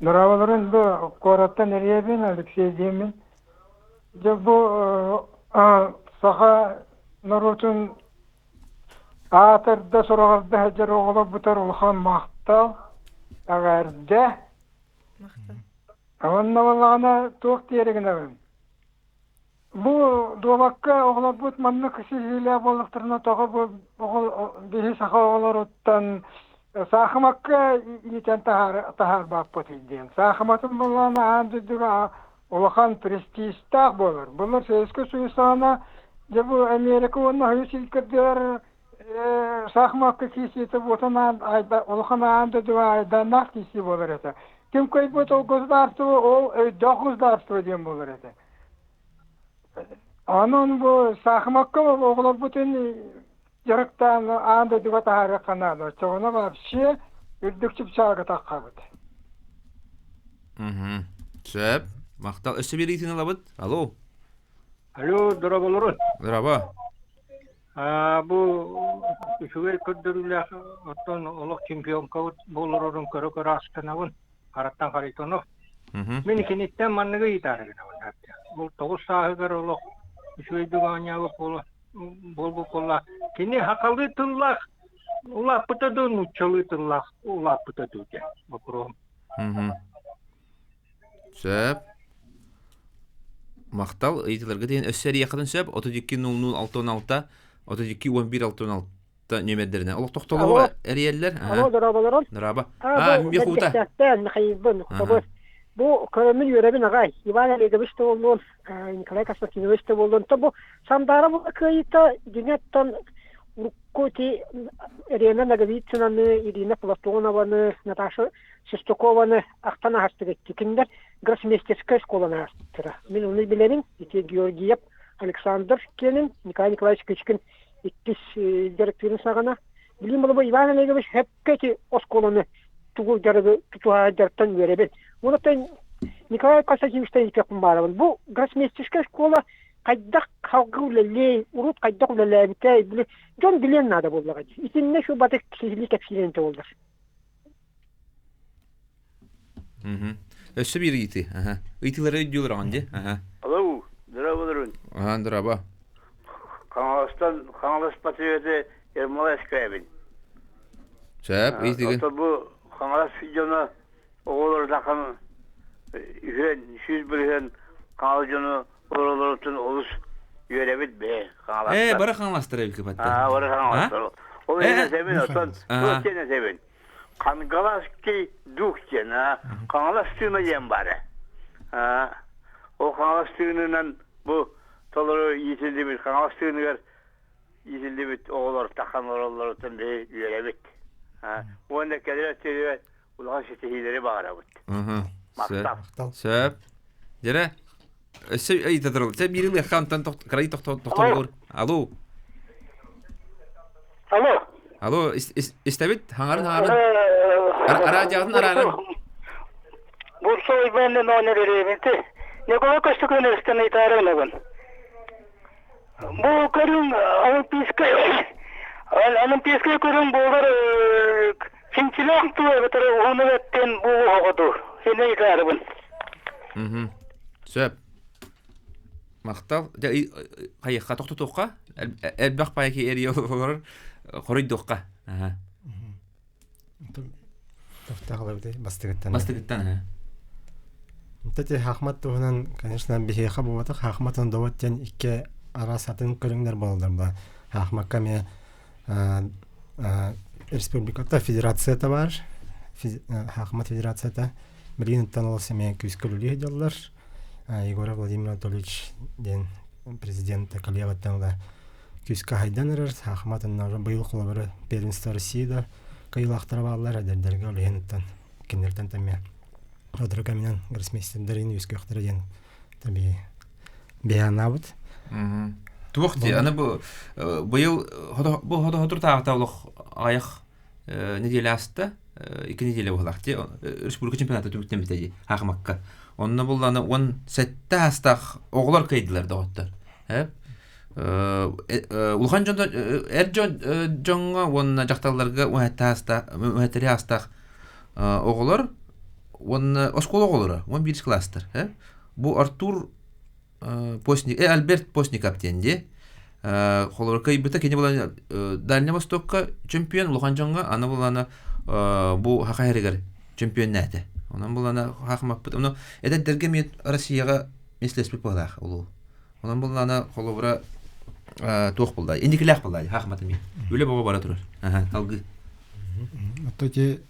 Speaker 5: Здороваларын бу куораттан эрийэбин Алексей диэммин. Дьэ бу саха норуотун аатырда сураҕырда сылдьар оҕолорбутар улахан махтал, эҕэрдэ.
Speaker 4: Махтал.
Speaker 5: Уонна буоллаҕына туох диэри гынабын? Бу дуобакка оҕолорбут маннык сиһилээх буоллахтарына тоҕо бу оҕо биһи саха оҕолоруттан саахымакка иитэн таһаарбаппытый диэн. Саахыматын буоллаҕына аан дойдуга улахан престижтээх буолар. Былыр Советскай Союз саҕана дьэ бу Америка уонна Союз илкэрдилэр саахымакка киирсиитэ буотан улахан аан дойдуга айдааннаах киирсии буолар этэ. Ким кыайбыт ол государство ол өйдөөх государство диэн буолар этэ. Онон бу саахымакка оҕолорбутун дьарыктаан аан дойдуга таһаарыахха наада. Оччоҕуна вообще үрдүк чыпчаалга таххабыт.
Speaker 1: Мгм. Сөп. Махтал. Өссө биэриитин ылабыт. Алло.
Speaker 6: Алло, дорооболорун.
Speaker 1: Здорово.
Speaker 6: Бу үчүгэй көрдөрүүлээх оттон олох чемпионкабыт буолорорун көрө-көрө астынабын. Хараттан Харитонов. Мин киниттэн манныгы ыйытаары гынабын. Ол 9 сааһыгар олох үчүгэйдик оонньообут буола буолбут буолла. Кини хахалыы тыллаах улааппыта дуу, нууччалыы тыллаах улааппыта дуу диэн боппуруоһум.
Speaker 1: Сөп. Махтал ыйытыларга диэн өссө эрийэххитин сөп. 32 00 66 32 11 66 нүөмэрдэринэн олохтохтолугу эрийэллэр.
Speaker 7: Алло, дорооболорун.
Speaker 1: Дорообо. А,
Speaker 7: Михута. Михаилбын, Михаилбын.
Speaker 5: Бу көрөммүн үөрэбин аҕай. Иван Олегович да буоллун, Николай Константинович да буоллун. То бу Сандаара була кыайыыта дьиҥэттэн урукку ити Елена Ноговицынаны, Ирина Платонованы, Наташа Шестакованы ахтан аһастык Кинилэр гроссмейстерская школаны аастыра. Мин ону билэрим. Ити Георгиев Александр Кенин, Николай Николаевич Кычкин иккис дьарыктыырын саҕана. Билим болобу Иван Олегович хөпкө ити оскуоланы тугу дьарыгы тутуһа дьарыктан үөрэбин. Онон Николай Константиновичтан иитиэхпин баарабын. Бу гроссмейстерская школа хайдах халгы үлэлиэй, урут хайдах үлэлээбитэй, били дьон билиэн наада буоллаҕа дии. Итиннэ шу батык сиһилии кэпсиирэн буоллар.
Speaker 1: Өссө биир ыйытыы. Ыйытыылары өйдүүлэр оҕон дии.
Speaker 7: Алло, здорово,
Speaker 1: Аха, здорово.
Speaker 7: Хаҥаластан Хаҥалас патриоты Ермолай Скрябин.
Speaker 1: Сөп, ыйытыгын.
Speaker 7: Ото бу Хаҥалас дьоно оҕолор дахан үһүөн, 100% Хаҥалас дьоно олоролорутун олус үөрэбит бээ Хаҥаластар.
Speaker 1: Ээ, бары Хаҥаластар эбикки батта.
Speaker 7: Аа, бары Хаҥаластар. Ол иһин этэбин, оттон туох диэн этэбин? Хангаласский дух диэн, Хаҥалас тыына диэн баара. Ол Хаҥалас тыынынан бу толору иитиллибит Хаҥалас тыыныгар иитиллибит оҕолор тахан олороллоруттан биһи үөрэбит. Уонна кэлэр өттүгэр улахан ситиһиилэри баҕарабыт.
Speaker 1: Махтал. Сөп. Дьэрэ, өссө ыйыта турал. Сэ биир ылыахха онтон кырай тохтоллуур. Алло.
Speaker 8: Алло.
Speaker 1: Алло, истэбит? Хаҥарын хаҥарын. Араадьаҕытын араарын.
Speaker 8: Бурсой бэнне номер беребинти. Николай Костюкуновичтан ыйтаарынабын. Бу көрүҥ олимпийскай олимпийскай көрүҥ буолар чинчилээх туу эбэтэр уһун эбэттэн буолуоҕа дуу ини ыйтаарыбын.
Speaker 1: Сөп. Махтал. Дьэ, хайыхха тохтотуохха? Элбэх пайки эрийэ олорор хоруйдуохха. Аха.
Speaker 2: Тохтоох бастыгыттан.
Speaker 1: Бастыгыттан, аха.
Speaker 2: Ити хахмат туһунан, конечно, биһиэхэ буолбатах хахмат довод диэн икки араас атын көрүҥнэр буолаллар ба. Хахмакка эмиэ республиката федерацията бар. Хахмат федерацията. Билигин ол эмиэ күүскэ үлэлии сылдьаллар. Егоров Владимир Анатольевич диэн президент коллегаттан ыла күүскэ хайдан эрэр. Хахмат быйыл холобура первенство России да кыайыылаахтара бааллар эдэрдэргэ ол иһин кинилэртэн эмиэ сотору кэминэн гроссмейстердэрин үөскүөхтэрэ диэн таби быһаанаабыт.
Speaker 1: Туох дии, аны бу быйыл бу хоту-хотуртааҕыта олох аҕыйах неделя аста, 2 неделя буоллах дии, республика чемпионата түмүктэммитэ дии, хаахымакка. Онно булланы 17 астаах оҕолор кыайдылар доҕоттор. Улахан дьон эр дьон дьоҥҥо уонна дьахталларга уһэттэри астаах оҕолор уонна оскуола оҕолоро 11 класстар. Бу Артур Постник, Альберт Постников диэн дии. Холобур кыайбыта кини буолан Дальний Востокка чемпион улахан дьоҥҥо, аны булана бу Хаха эригэр чемпионнээтэ. Онон булана хахмаппыт. Ону эдэрдэргэ эмиэ Россияҕа мислеспит буолаах улуу. Онон буллаана холобура туох булла? Индикилээх булла хахмат эмиэ. Үлэ бөҕө бара турар. Аха, алгыы.
Speaker 3: Отто ити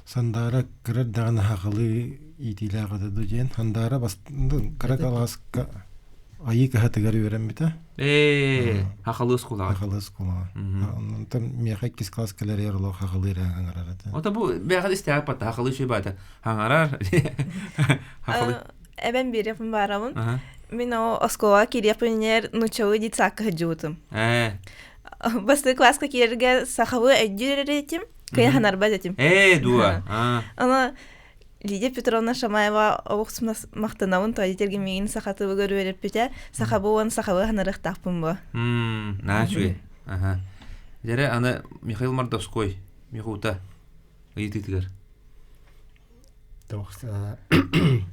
Speaker 3: Сандаара кыра эрдэҕинэ хахылыы иитиилээх этэ дуу диэн. Сандаара кыра кылааска айыы кыһатыгар үөрэммитэ.
Speaker 1: Ээ, хахалыы оскуолаҕа.
Speaker 3: Хахалыы оскуолаҕа. Онтон миэхэ иккис класс кэлэригэр олох хахалыы эрэ хаҥарар этэ.
Speaker 1: Ото бу бэйэҕэ истээҕи патта хахалыы үчүгэй баата. Хаҥарар. Хахалыы.
Speaker 4: Эбэн биэриэхпин баарабын. Мин о оскуолаҕа киириэхпин нууччалыы детсадка сылдьыбытым.
Speaker 1: Ээ.
Speaker 4: Бастакы класска киирэргэ сахалыы өйдүүр эрэ этим, кыйаханарбат этим.
Speaker 1: Ээ, дуо.
Speaker 4: Аны Лидия Петровна Шамаева олох махтанабын тоҕо миигин саха тылыгар үөрэппитэ. Сахабы уон сахалыы ханарыахтаахпын буо.
Speaker 1: Мм, үчүгэй. Аха. Дьэрэ, аны Михаил Мордовской, Михута ыйытыытыгар.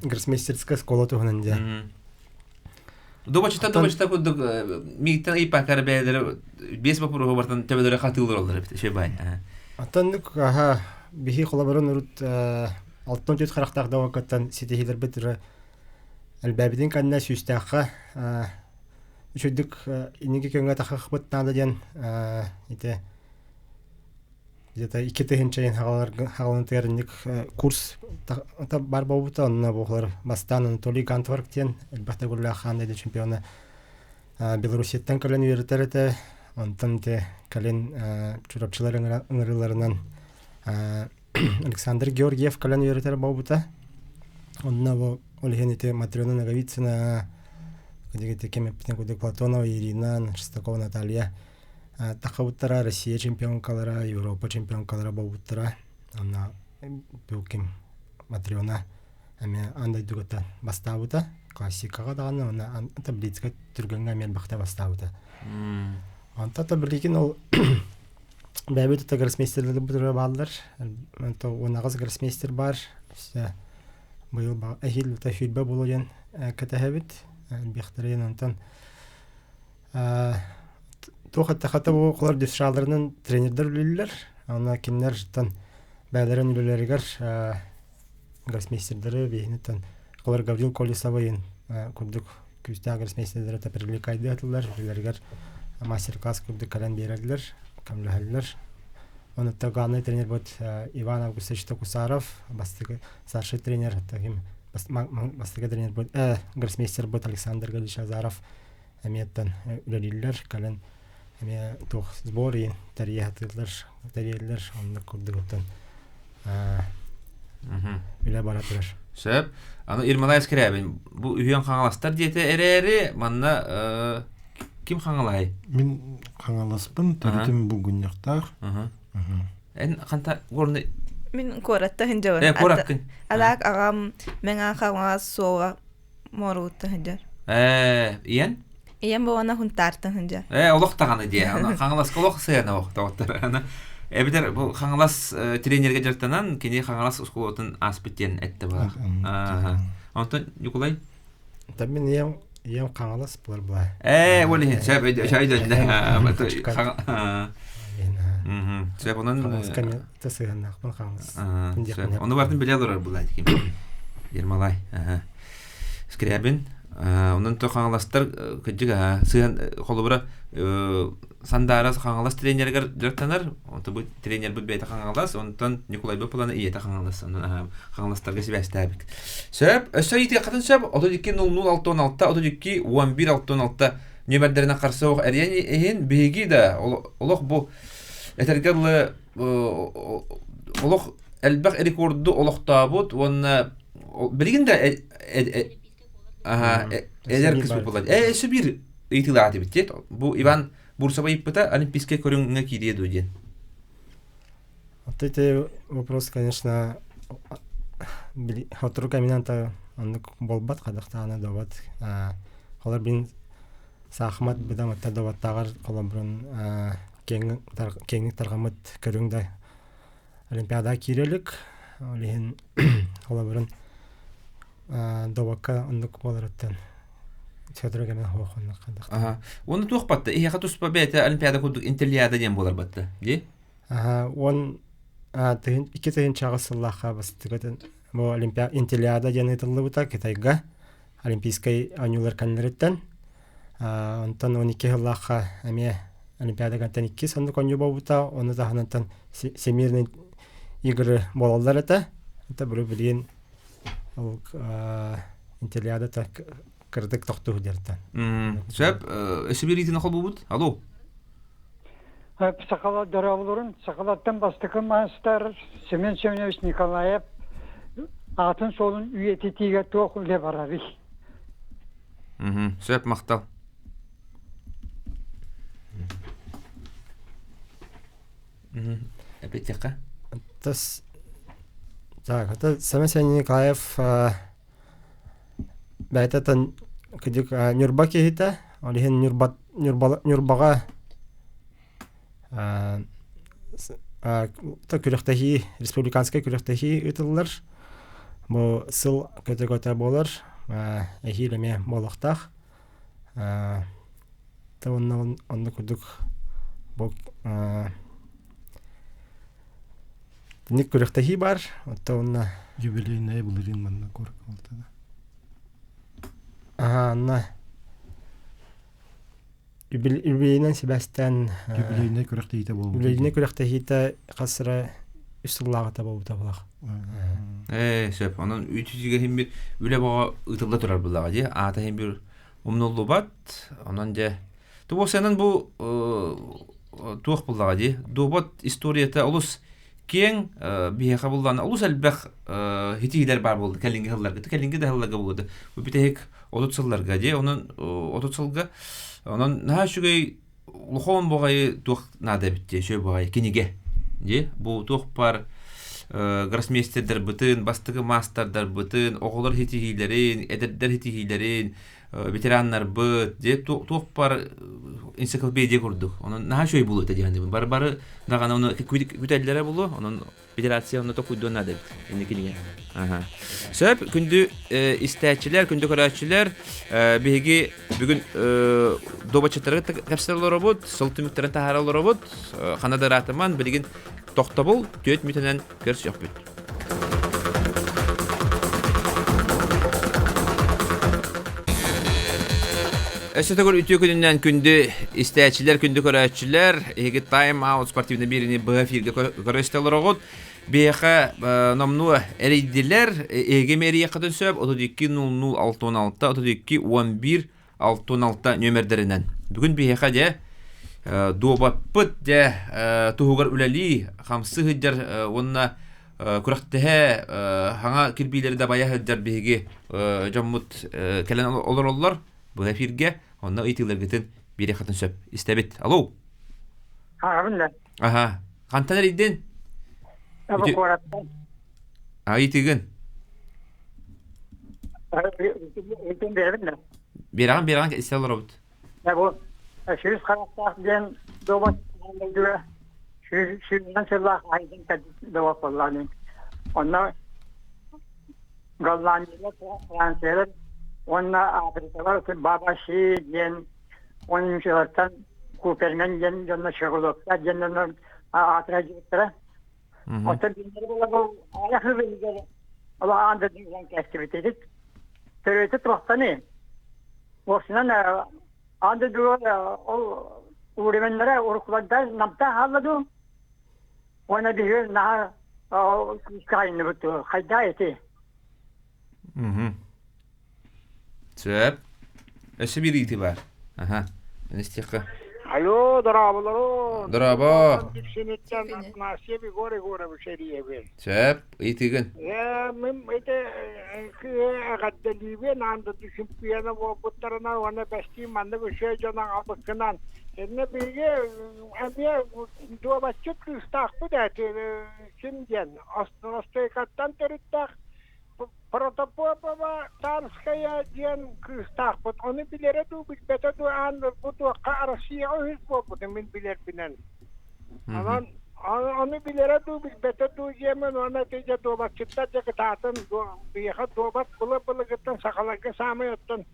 Speaker 2: Гроссмейстерская школа туһунан дьэ.
Speaker 1: Дубачта дубачта курдук мииттэн ыйпакар бэйэлэрэ биэс боппуруоһу бартан төбөлөрө хатыылар олор эбит шебай.
Speaker 2: Оттоннук аха биһи холобурун урут алтан түт харахтаах даваккаттан ситиһилэрбит элбээбитин кэннэ сүүстээххэ үчүгдүк инники көҥҥө тахахпыт наада диэн ити. Где-то 2 тыһыынчайын хаҕаланытыгар инник курс бар буолбута. Онно буолар бастаан Анатолий Гантварк диэн элбэх төгүллээх хаан дойду чемпиона Белоруссияттан кэлэн үөрэтэр этэ. Онтон ити кэлин Чурапчылар ыҥырыыларынан Александр Георгиев кэлэн үөрэтэр буолбута. Онно бу ол иһин ити Матрена Ноговицына, ким эппитин курдук Платонова Ирина, Шестакова Наталья таххабыттара Россия чемпионкалара, Европа чемпионкалара буолбуттара. Онно бу ким Матрена эмиэ аан дойдугуттан бастаабыта. Классикаҕа даҕаны уонна таблицка түргэҥҥэ эмиэ элбэхтэ бастаабыта. Онтон та билигин ол бэйэбит это гроссмейстерлербит бааллар. 18 гроссмейстер баар. Быйыл эһиил сүүрбэ буолуо диэн кэтэһэбит. Элбиэхтэрин онтон туох эттэххэ бу оҕолор дюшаларынан тренердэр үлэлииллэр. Онно кинилэртэн бэйэлэрин үлэлэригэр гроссмейстердары биһиниттэн олор Гаврил Колесовайын курдук күүстээх гроссмейстердары привлекайдыатылар үлэлэригэр мастер-класс курдук кэлэн биэрэллэр, көмөлөһөллөр. Онуттан главный тренер будет Иван Августович Токусаров, бастакы старший тренер, таким бастакы тренер будет гроссмейстер будет Александр Галич Азаров эмиэттэн үлэлииллэр, кэлэн эмиэ туох сбор иин тэрийэ сатыыллар, тэрийэллэр, оннук курдугуттан үлэ бара турар.
Speaker 1: Сөп. Аны Ермолай Скрябин бу үһүөн хаҥаластар диэтэ эрээри манна ким хаҥалаһай?
Speaker 3: Мин хаҥаласпын, төрүтүм булгунньахтаах.
Speaker 1: Эн ханта горный
Speaker 4: Мин куоратта сылдьабын.
Speaker 1: Э, куораккын.
Speaker 4: Алаак аҕам Мэҥэ Хаҥалас суола Моруутта сылдьар.
Speaker 1: Э, ийэн?
Speaker 4: Ийэм буолана Хунтаартан сылдьар.
Speaker 1: Э, олох даҕаны диэ. Хаҥаласка олох сыана ох доҕоттор. Эбэтэр бу Хаҥалас тренергэ дьарыктанан кини Хаҥалас оскуолатын ааспыт диэн этте баар. Онтон Ньукулай?
Speaker 2: Та мин ийэм ийэм Хаҥалас буолар була.
Speaker 1: Э, ол иһин сөп өйдөннө. Сөп онон
Speaker 2: Хаҥаласка сыһыаннаахпын Хаҥалас.
Speaker 1: Ону бартын билэ олорор була ким. Ермолай. Скрябин. Онон то хаҥаластар кырдьык сыһан холобура Сандаара Хаҥалас тренеригэр дьарыктанар. Онтон бу тренербит бэйэтэ Хаҥалас, онтон Ньукулайбыт плана ийэтэ Хаҥалас. Онон Хаҥаластарга сибээстээбит. Сөп, өссө ыйытыаххытын сөп. 32 00 66 32 11 66 нүөмэрдэринэн харса суох эрийэн иһин биһиги да олох бу этэргэ дылы олох элбэх рекорду олохтообут уонна билигин да эдэр кыс буолар. Э, өссө биир ыйытыылаах этибит диэт. Бу Иван Бурсова ыйыппыта олимпийскай көрүҥҥэ киириэ дуо диэн.
Speaker 2: Вот эти вопрос, конечно, сотору кэминэн оннук буолбат хадахтаана добат. Холор бин саахымат быдам атта добаттааҕар холобурун киэҥник тарҕаммыт көрүҥ да Олимпиада киирэ илик. Ол иһин холобурун добакка оннук буоларыттан сотору кэмин суох оннук
Speaker 1: Аха. Уонна туох батта? Иһиэхэ туспа бэйэтэ Олимпиада курдук интеллиада диэн буолар батта. Дии?
Speaker 2: Аха, 2008 сыллаахха бастакытын бу Олимпиада интеллиада диэн ыытыллыбыта Китайга Олимпийскай оонньуулар кэннилэриттэн. Онтон 12 сыллаахха эмиэ Олимпиада кэнниттэн иккис оннук оонньуу буолбута. Ону таһынан Всемирные игры буолаллар этэ. Это бу билигин ол интеллиада кырдык тохтуу дертэн.
Speaker 1: Сөп, өссө биир холбуубут. Алло.
Speaker 5: Сахалар дорооболорун сахалартан бастакы маастар Семен Семенович Николаев аатын суолун үйэтитиигэ туох үлэ барарый?
Speaker 1: Сөп, махтал. Эппиттиэххэ?
Speaker 2: Тас Так, это Семен Семенович Николаев бэйэтэ кыдьык Ньурба киһитэ, ол иһин Ньурба Ньурбаҕа күрэхтэһии, республиканскай күрэхтэһии ыытыллар. Бу сыл көтө-көтө буолар, эһиил эмиэ буолуохтаах. Уонна онно курдук бу итинник күрэхтэһии баар. Оттон уонна
Speaker 3: Юбилейная былырыын манна куоракка буолта
Speaker 2: Аха, онно. Үбүлүөйүнэн сибээстээн
Speaker 3: Үбүлүөйүнэй күрэхтэһиитэ буолбут.
Speaker 2: Үбүлүөйүнэй күрэхтэһиитэ хас эрэ үс сыллааҕыта буолбута булах.
Speaker 1: Ээ, сөп. Онон үтүтүгэ иһин бир үлэ боҕо ыытылла турар буллаҕа дии. Аата иһин бир умнуллубат. Онон дьэ тубуосанан бу туох буллаҕа дии. Дуобат историята олус киэҥ биһиэхэ буллаҕына олус элбэх хитиилэр баар буолла кэлиҥҥи сылларга. Кэлиҥҥи да сылларга буолуо. Бу бүтэһик 30 сылларга дии. Онон 30 сылга онон наһаа үчүгэй улахан баҕайы туох наада эбит дии, үчүгэй баҕайы кинигэ дии. Бу туох баар гроссмейстердарбытын, бастакы маастардарбытын, оҕолор ситиһиилэрин, эдэрдэр ситиһиилэрин, ветераннарбыт дии туох баар энциклопедия курдук. Онон наһаа үчүгэй буолуо этэ дии Бары бары даҕаны ону күтэллэрэ буолуо. Онон Федерация онно токуйдуон наада эбит. Инникилиҥэ. Аха. Сөп, күндү истээччилэр, күндү көрөөччүлэр, биһиги бүгүн дуобаччыттары кэпсэтэ олоробут, сыл түмүктэрин таһаара олоробут. Хана да ыраатыман, билигин тохтобул түөрт мүтэнэн көрсүөхпүт. Өссө төгүл үтүө күнүнэн күндү истээччилэр, күндү көрөөччүлэр, эһиги Time Out спортивный биэриини быһа эфиргэ көрө-истэ олороҕут. Биһиэхэ номнуо эрийдилэр. Эһиги эрийиэххитин сөп 32 00 66 32 11 66 нүөмэрдэринэн. Бүгүн биһиэхэ дьэ дуобаппыт дьэ туһугар үлэлии, хамсыы сылдьар уонна күрэхтэһэ хаҥа кирбиилэри дабайа сылдьар биһиги дьоммут кэлэн олороллор. Бу эфиргэ онно ыйытыыларгытын биэриэххитин сөп. Истэбит. Алло.
Speaker 5: Ааҕабын да.
Speaker 1: Аха. Хантан эрийдин?
Speaker 5: Бу куораттан.
Speaker 1: А ыйытыгын?
Speaker 5: Ыйтын биэрэбин да.
Speaker 1: Биэрэҕин биэрэҕин истэ олоробут.
Speaker 5: Бу сүүс харахтаах диэн дуобат дойдуга сүүһүнэн сыллаах айдын дуобат буоллаҕын. Онно Голландиялар, Франциялар уонна Африкалар Бабаши диэн уончалартан Купермен диэн дьонно Шегуловка диэн дьонно аатыра дьиэттэрэ. Оттон биһиги була аҕыйах сыл иһигэр олох аан дойдуга кэстибитигит. Төрүөтэ туохтаный? Уопсайынан аан дойдуга ол уровеннара уруккулардан намтаан хаалла дуу? Уонна биһиги наһаа күүскэ айынныбыт дуо? Хайдаа ити?
Speaker 1: Сөп. Өссө биир ыйытыы баар. Аха. Истиэххэ.
Speaker 9: Алло, дорооболору.
Speaker 1: Дорообо.
Speaker 9: Диксиниттэн Афанасьев Егор Егорович эрийэбин.
Speaker 1: Сөп. Ыйытыыгын.
Speaker 9: Э, мин ити эҕэрдэлиибин аан дойду чемпиона буолбуттарына уонна бэстии маннык үчүгэй дьон аҕалбыккынан. Иннэ биһиги эмиэ дуобатчыт кыыстаахпыт эти ким диэн Остойкаттан төрүттээх Протопопова Тарская диэн кыыстаахпыт. Ону билэрэ дуу, билбэтэ дуу аан бу туохха Россияҕа үһүс буолбутун мин билэрбинэн. Онон ону билэрэ дуу, билбэтэ дуу диэмин уонна ити дьэ дуобатчыттар дьэ кытаатын биһиэхэ дуобат былыр-былыргыттан сахаларга саамай оттон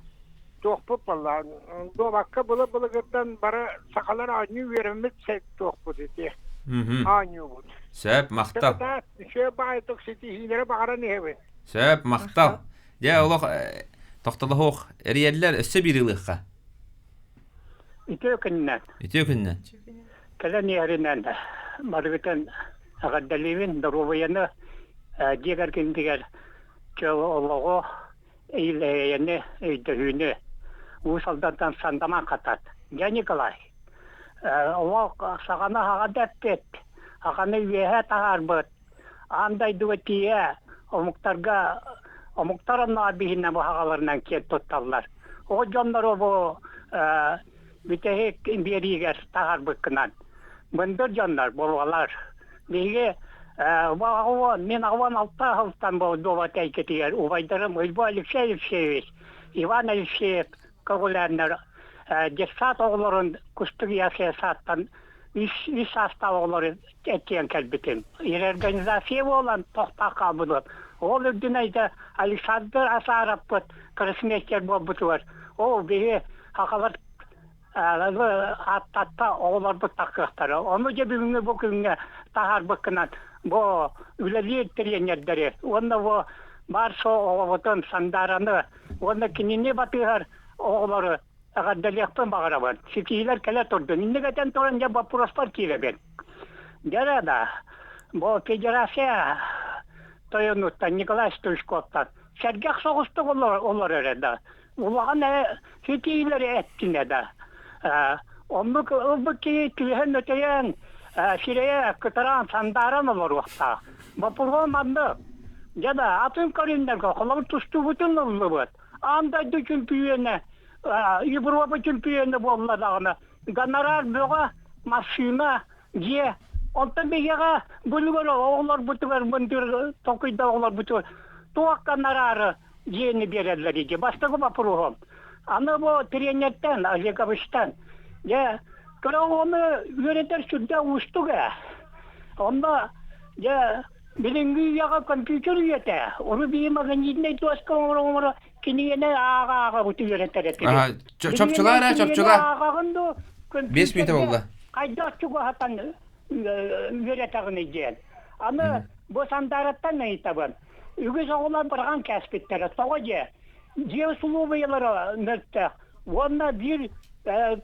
Speaker 9: туохпут буолла дуобакка былыр-былыргыттан бары сахалар оонньуу үөрэммит туохпут ити оонньуубут.
Speaker 1: Сөп, махтал.
Speaker 9: Үчүгэй баайдык ситиһиилэри баҕаран иһэбин.
Speaker 1: Сөп, махтал. Дьэ, олох тохтолоһуох эрийэллэр өссө биир ылыахха.
Speaker 10: Үтүө күннэн.
Speaker 1: Үтүө күннэн.
Speaker 10: Кэлэн иһэринэн барыгытын эҕэрдэлиибин, доруобуйаны дьиэ кэргэнигэр чөл олоҕу, эйэни, өйдөһүүнү Уус Алдантан Сандаман хатат. Дьэ, Николай, олох саҕана аһаҕа дэппит, аҕаны үөһэ таһаарбыт, аан дойдуга тиийэ омуктарга омуктар оннооҕор биһинэ бу аҕаларынан киэн тутталлар. Ол дьоннору бу бүтэһик биэриигэр таһаарбыккынан мындыр дьоннор буолалар. Биһиги мин 86 сылтан дуобат эйгэтигэр убайдарым Ильба Алексей Алексеевич, Иван Алексеев көҕүлээннэр детсад оҕолорун Кустук ясия сааттан үс саастаах оҕолору этиэн кэлбитим. Реорганизация буолан тохтоох хаалбытым. Ол үрдүнэн Александр Асаровпыт красмейстер буолбутугар ол биһи сахалар ааттатта оҕолорбут тахсыахтара. Ону дьэ бүгүҥҥү бу күҥҥэ таһаарбыккынан бу үлэлиир тренердэри уонна бу баар суох оҕобутун Сандаараны уонна кинини батыһар оҕолору. эҕэрдэлиэхпин баҕарабын. Ситиһиилэр кэлэ турдун. Инник этэн туран дьэ боппуруоспар киирэбин. Дьэ да, бу федерация тойонуттан Николай Стручковтан сэргэх соҕустук олорор эрэ да. Улахан ситиһиилэри эттинэ да. Оннук ылбыт киһи түһэн өтөйөн сирэйэ кытараан сандааран олоруохтаах. Боппуруос маннык. Дьэ да, атын көрүҥнэргэ холобур тустуубутун ыллыбыт. Аан дойду чөмпүйүөнэ, Европа чөмпүйүөнэ буолла даҕаны, гонорар бөҕө, массыына, дьиэ. Онтон биһиэхэ былыгар оҕолорбутугар, мындыр толкуйдаах оҕолорбутугар туох гонорары дьиэни биэрэллэр ити. Бастакы боппуруоһум. Аны бу тренертэн, Олеговичтан, дьэ, кыра оҕону үөрэтэр сүрдээх уустук ээ. Онно, дьэ, билиҥҥи үйэҕэ компьютер үйэтэ. Урут биһи магнитнай дуоска оҥоро-оҥоро кинигэни ааҕа-ааҕабыт үөрэтэр этибит.
Speaker 1: Чопчулаа эрэ, чопчулаа.
Speaker 10: Ааҕаҕын дуу,
Speaker 1: 5 мүнүүтэ буолла.
Speaker 10: Хайдах чугаһатан үөрэтэҕиний диэн. Аны бу Сандаараттан ыйытабын. Үгүс оҕолор быраҕан кээспиттэрэ. Тоҕо диэ? Дьиэ усулуобуйалара мөлтөх. Уонна биир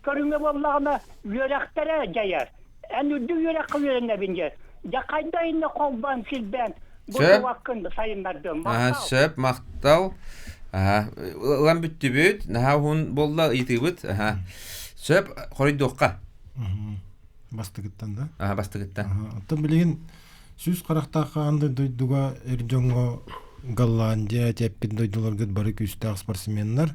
Speaker 10: көрүҥэ буоллаҕына үөрэхтэрэ дьайар. Эн үрдүк үөрэххэ үөрэнэбин дьэ. Дьэ хайда иннэ холбоон силбээн бу тубаккын сайыннардым.
Speaker 1: Махтал. Сөп, махтал. Ылан бүттүбүт. Наһаа уһун буолла ыйытыыбыт. Сөп, хоруйдуохха.
Speaker 3: Бастыгыттан да?
Speaker 1: Аха, бастыгыттан.
Speaker 3: Оттон билигин Сүүс харахтаах хаан дойдуга эр дьоҥҥо Голландия, тэппит дойдуларгыт бары күүстээх спортсменнар.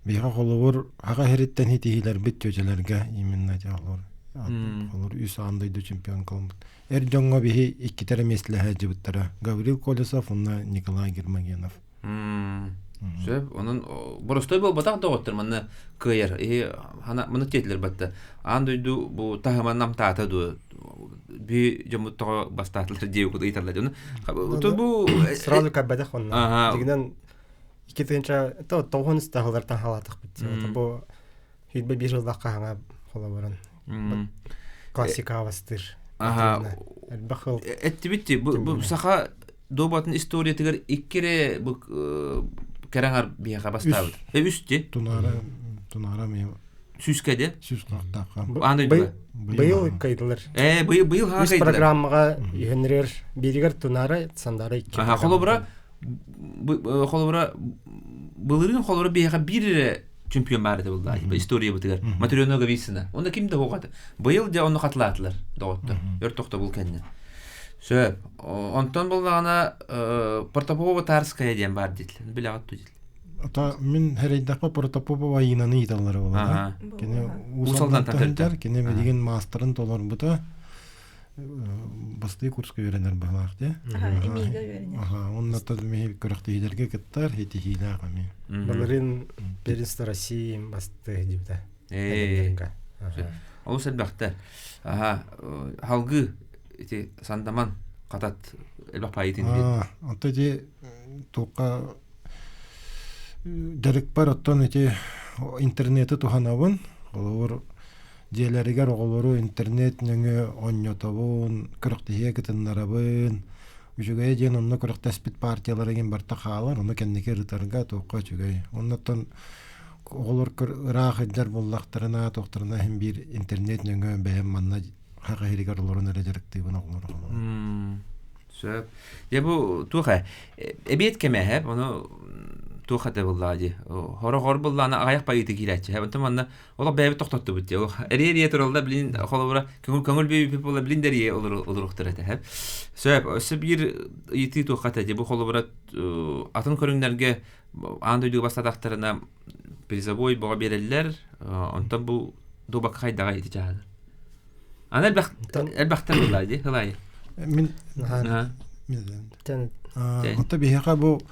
Speaker 3: Биһиэхэ холобур аҕа иһириттэн итиһиилэрбит чүөчэлэргэ именно холобур холобур үс аан дойду чемпион кылыммыт. Эр дьоҥҥо биһи иккитэ эрэ миэстэлэһэ сылдьыбыттара. Гаврил Колесов уонна Николай Гермогенов.
Speaker 1: Сөп. Онон боростой буолбатах доҕоттор манна кыайар. Иһи хана маны тиэтилэр батта. Аан дойду бу таһыма намтаата дуо? Би дьоммут тоҕо бастаатылар диэ кут ыйталлар дьону. Ту бу
Speaker 2: сразу каббатах онно. Дигинен икки тыынча то тоҕун ыстаһылартан халаатахпыт. Бу хүйбэ биир жыллахха хаҥа холобурун. Классика бастыр.
Speaker 1: Аха.
Speaker 2: Элбэх хыл.
Speaker 1: Эттибит бу саха дуобатын историятыгар икки эрэ бу кэрэҥар биһиэхэ бастаабыт. Үс ти.
Speaker 3: Тунара Тунара ми
Speaker 1: Сүүскэ де?
Speaker 3: Сүүс қырықтаахха.
Speaker 1: Аан дойдуга.
Speaker 2: Быйыл кайдылар.
Speaker 1: Э, быйыл быйыл ха
Speaker 2: Үс программаҕа иһэннэрэр бииригэр Тунара, Сандара икки.
Speaker 1: Аха, холобура холобура былырыын холобура биһиэхэ биир эрэ чемпион баар этэ булла историябытыгар Матрена Говицына. Онно ким да хоҕата. Быйыл дьэ онно хатылаатылар доҕоттор. Өр тохтобул кэннэ. Сөп. Онтон буллаҕына Протопопова Тарская диэн баар диэтилэр. Билэҕит дуу диэтилэр.
Speaker 3: Ата мин хэрэйдэхпэ Протопопова Айыынаны ыыталлара буолар. Кини Уус Алдантан кини билигин маастарын толорбута. Бастыы курска үөрэнэр быһылаах дии.
Speaker 4: Эмиигэ үөрэнэр.
Speaker 3: Аха, уонна миһи күрэхтэһиилэргэ кыттар, итиһиилээх эмиэ.
Speaker 2: Былырыын Первенство России басты дибитэ.
Speaker 1: Олус элбэхтэ. Аха, халгыы ити Сандаман хатат элбэх паайытын
Speaker 3: диэн. Онто ити туохха дьарыкпар оттон ити интернети туһанабын. Холобур Дьиэлэригэр оҕолору интернет нөҥүө оонньотобун, күрэхтэһиигэ кытыннарабын. Үчүгэйэ диэн онно күрэхтэспит партиялар игин барыта хаалар, ону кэнники ырытарга туохха үчүгэй. Оннуттан оҕолор ыраах сылдьар буоллахтарына, туохтарына иһин биир интернет нөҥүө бэйэм манна хаха иһигэр олорон эрэ дьарыктыыбын оҕолору.
Speaker 1: Сөп. Дьэ бу туох ээ эбиэт кэмэ эһэп ону туох этэ буоллаҕа дии. Хороҕор буоллаҕына аҕыйах байыыта киирээччи. Онтон манна Олох бэйэбит тохтоттубут дии. Олох эрийэ-эрийэ тураллар билин холобура көҥүл көҥүл биэбиппит буолла билин да эрийэ олоруохтар этэ. Сөп. Сөп. Өссө биир ыйытыы туохха этэ дии. Бу холобура атын көрүҥнэргэ аан дойдуга бастаатахтарына призовой боҕо биэрэллэр. Онтон бу дуобакка хайдаҕай ити чааһыгар? Аны элбэх элбэхтэн ыллаа дии, ылаайы.
Speaker 3: Мин Онто биһиэхэ бу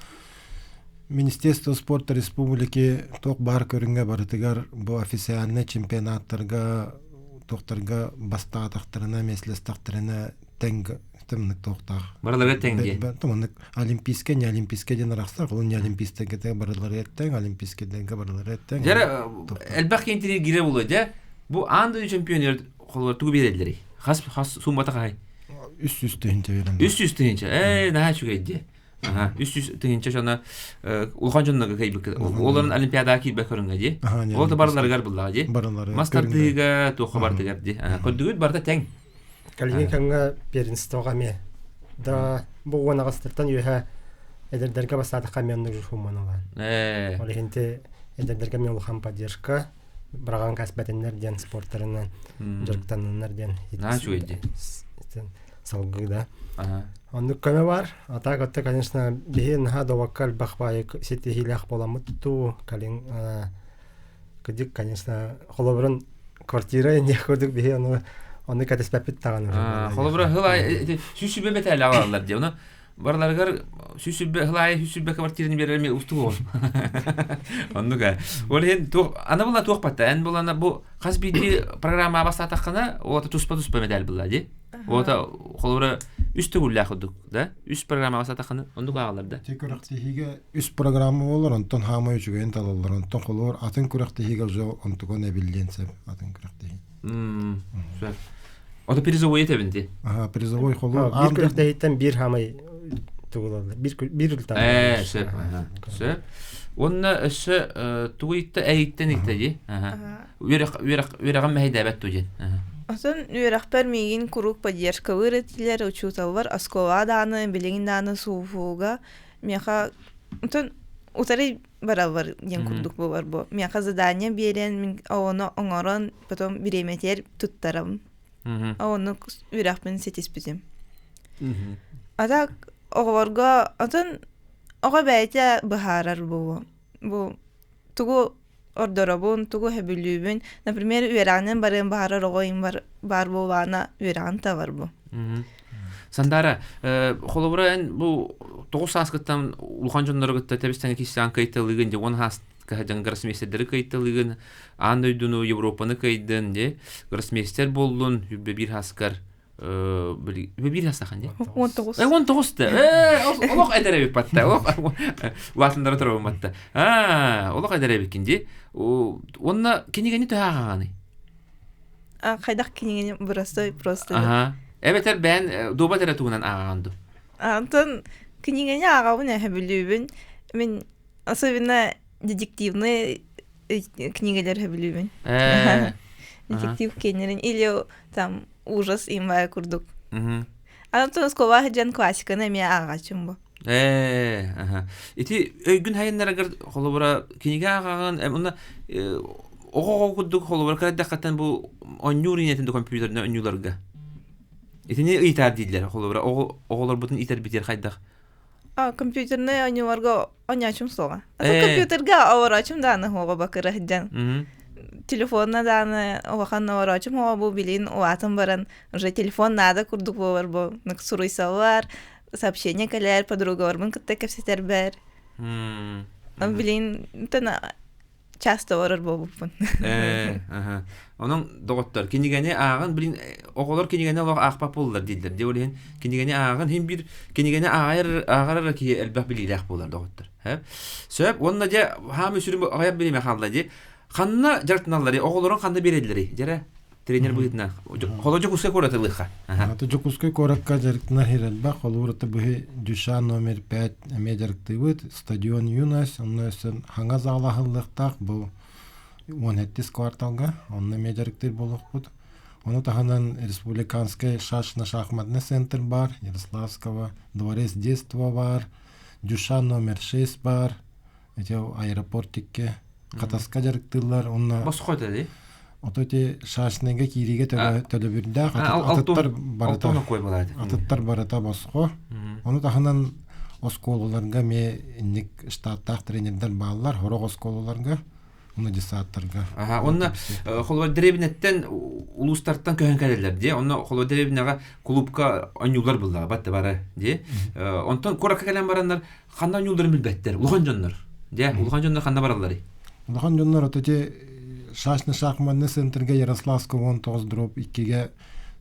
Speaker 3: Министерство спорта республики туох баар көрүҥҥэ барытыгар бу официальнай чемпионаттарга туохтарга бастаатахтарына, миэстэлэстэхтэринэ тэҥ тымнык туохтаах.
Speaker 1: Барыларыгар тэҥ диэ.
Speaker 3: Тымнык олимпийскай, не олимпийскай диэн арахсар. Ол не олимпийскайга барыларыгар тэҥ, олимпийскайдарга барыларыгар тэҥ.
Speaker 1: Дьэ элбэх киһи киирэ буолуо дьэ. Бу аан дойду чемпионер холобур тугу биэрэллэрий? Хас хас суммата хаһай?
Speaker 3: 300 тыһыынча биэрэллэр.
Speaker 1: 300 тыһыынча. Ээ, наһаа үчүгэй дии. Аха, 300 тыһыынча дьоно улахан дьоннорго кыайбыт. Олорун Олимпиадаҕа киирбэт көрүҥҥэ дии. Ол да барыларыгар буллаҕа дии. Мас тардыыга, туохха бардыгар дии. Көрдүгүт барыта тэҥ.
Speaker 2: Калини кэмҥэ первенствоҕа эмиэ да бу уон аҕыстартан үөһэ эдэрдэргэ бастаатахха эмиэ оннук жуһумманалаан. Ол иһин ти эдэрдэргэ эмиэ улахан поддержка быраҕан каспэтиннэр диэн спорттарынан дьарыктанныннар диэн салгыы да. Оннук көмө бар. А так это, конечно, биһи наһаа добакка элбэх баайы ситиһиилээх буоламмыт туу калин кыдьык, конечно, холобурун квартира инде курдук биһи ону ону кэтэспэппит даҕаны.
Speaker 1: Холобура хылай сүүс бэтээлэ алаллар дии. Ону барыларыгар сүүс хылаайы сүүс квартираны берер эми устук ол. Оннук ээ. Ол иһин туох ана була туох батта эн булана бу хас биирдии программа бастаатаххына ота туспа-туспа медаль булла дии. Ота холобура үс төгүллээх курдук да үс программаҕа сатаххына оннук ааҕаллар да.
Speaker 3: Те күрэхтэһиигэ үс программа болар, онтон хаамай үчүгэйин талаллар, онтон холобур атын күрэхтэһиигэ уже онтукон эбиллиэн сөп атын күрэхтэһии.
Speaker 1: Сөп. Ото призовой этэбин ти.
Speaker 3: Аха, призовой холобур.
Speaker 2: Биир күрэхтэһииттэн биир хаамай тугулаллар. Биир биир үлтан.
Speaker 1: Ээ, сөп. Сөп. Уонна өссө тугу итта эйиттен итта ди. Аха. Үөрэх үөрэх үөрэҕин мэһэйдээбэт дуу диэн.
Speaker 4: Оттон үөрэхпэр миигин куруук поддержкалыыр этилэр, учууталлар оскуолаҕа даҕаны, билигин даҕаны СУФУ-га миэхэ оттон утары бараллар диэн курдук буолар бу. Миэхэ задание биэрэн, мин ону оҥорон, потом бириэмэтигэр туттарабын. Ону үөрэхпин ситиспитим. А так оҕолорго оттон оҕо бэйэтэ быһаарар бу. Бу тугу ордоробун, тугу сөбүлүүбүн. Например, үөрэҕинэн барыан баҕарар оҕо бар, баар буоллаҕына үөрэҕин талар бу.
Speaker 1: Сандаара, холобура эн бу тоҕус сааскыттан улахан дьоннору кытта тэбис-тэҥэ киирсэҕин кыайталыыгын дьэ уон сааска дьон гроссмейстердери кыайталыыгын, аан дойдуну, Европаны кыайдын дьэ гроссмейстер буоллун, үбэ биир сааскар били биир сахан дии.
Speaker 4: 19.
Speaker 1: 19 да. Э, олох эдэр эбит батта. Олох улаатыннара турабын батта. Аа, олох эдэр эбиккин дии. Онно кинигэни төһө ааҕаҕыный?
Speaker 4: Хайдах кинигэни простой просто.
Speaker 1: Аха. Эбэтэр бэйэн дуобат эрэ туһунан ааҕаҕын дуу?
Speaker 4: Антон кинигэни ааҕабын эһэ бүлүүбүн. Мин особенно детективные книгалар сөбүлүүбүн. Детектив киэннэрин или там ужас имбай курдук. Антон оскуола сылдьан классиканы эмиэ ааҕааччым бу.
Speaker 1: Ээ, аха. Ити өйгүн хайыннарыгар холобура кинигэ ааҕаҕын, уонна оҕо-оҕо курдук холобура кырадаххаттан бу оонньуур инэтин да компьютерынан оонньууларга. Итини ыйытаар дииллэр холобура оҕолорбутун иитэрбитигэр хайдах
Speaker 4: А, компьютернай оонньууларга оонньоочум суоҕа. Атын компьютерга олороочум даҕаны суоҕа бакыра сылдьан. Телефонна даҕаны улахан олороочум суоҕа бу билигин улаатан баран уже телефон наада курдук буолар бу суруйсаллар, сообщение кэлэр, подругаларбын кытта кэпсэтэрбэр. Билигин часто олорор буолбуппун.
Speaker 1: Ээ, аха. Онон доҕоттор, кинигэни ааҕан, билин оҕолор кинигэни олох аахпат буоллар дииллэр. Дьэ ол иһин кинигэни ааҕан, иһин биир кинигэни ааҕар ааҕар киһи элбэх билиилээх буолар доҕоттор. Сөп, уонна дьэ хаам үсүрүм аҕыйах бириэмэ хаалла дии. Ханна дьарыктаналларый? Оҕолорун ханна биэрэллэрий? Дьэрэ тренер быһыытынан. Холо Дьокуускай куораты ылыахха.
Speaker 3: Ата Дьокуускай куоракка дьарыктанар сир элбэх. Холобур, ата быһы Дюша номер 5 эмиэ дьарыктыыбыт. Стадион Юность, онно өссө хаҥа зал аһыллыахтаах. Бу 17 кварталга. Онно эмиэ дьарыктыыр буолуохпут. Ону таһынан республиканскай шашно-шахматный центр бар, Ярославского, Дворец детства бар, Дюша номер 6 бар. Ити аэропорт икки Хатаска дьарыктыыллар уонна
Speaker 1: Босхо этэ дии.
Speaker 3: Ото ити шашныйга киириигэ төлөбүрдээх атыттар барыта атыттар барыта босхо. Ону таһынан оскуолаларга эмиэ инник штаттаах тренердэр бааллар, сорох оскуолаларга уонна детсадтарга.
Speaker 1: Аха, онно холобур дэриэбинэттэн улуустартан көһөн кэлэллэр дии. Онно холобур дэриэбинэҕэ клубка оонньуулар буллаҕа батта бары дии. Онтон куоракка кэлэн бараннар ханна оонньуулларын билбэттэр. Улахан дьоннор. Дьэ, улахан дьоннор ханна баралларый?
Speaker 3: Улахан дьоннор ото те шашно-шахматный центрга Ярославского 19 дробь 2-ге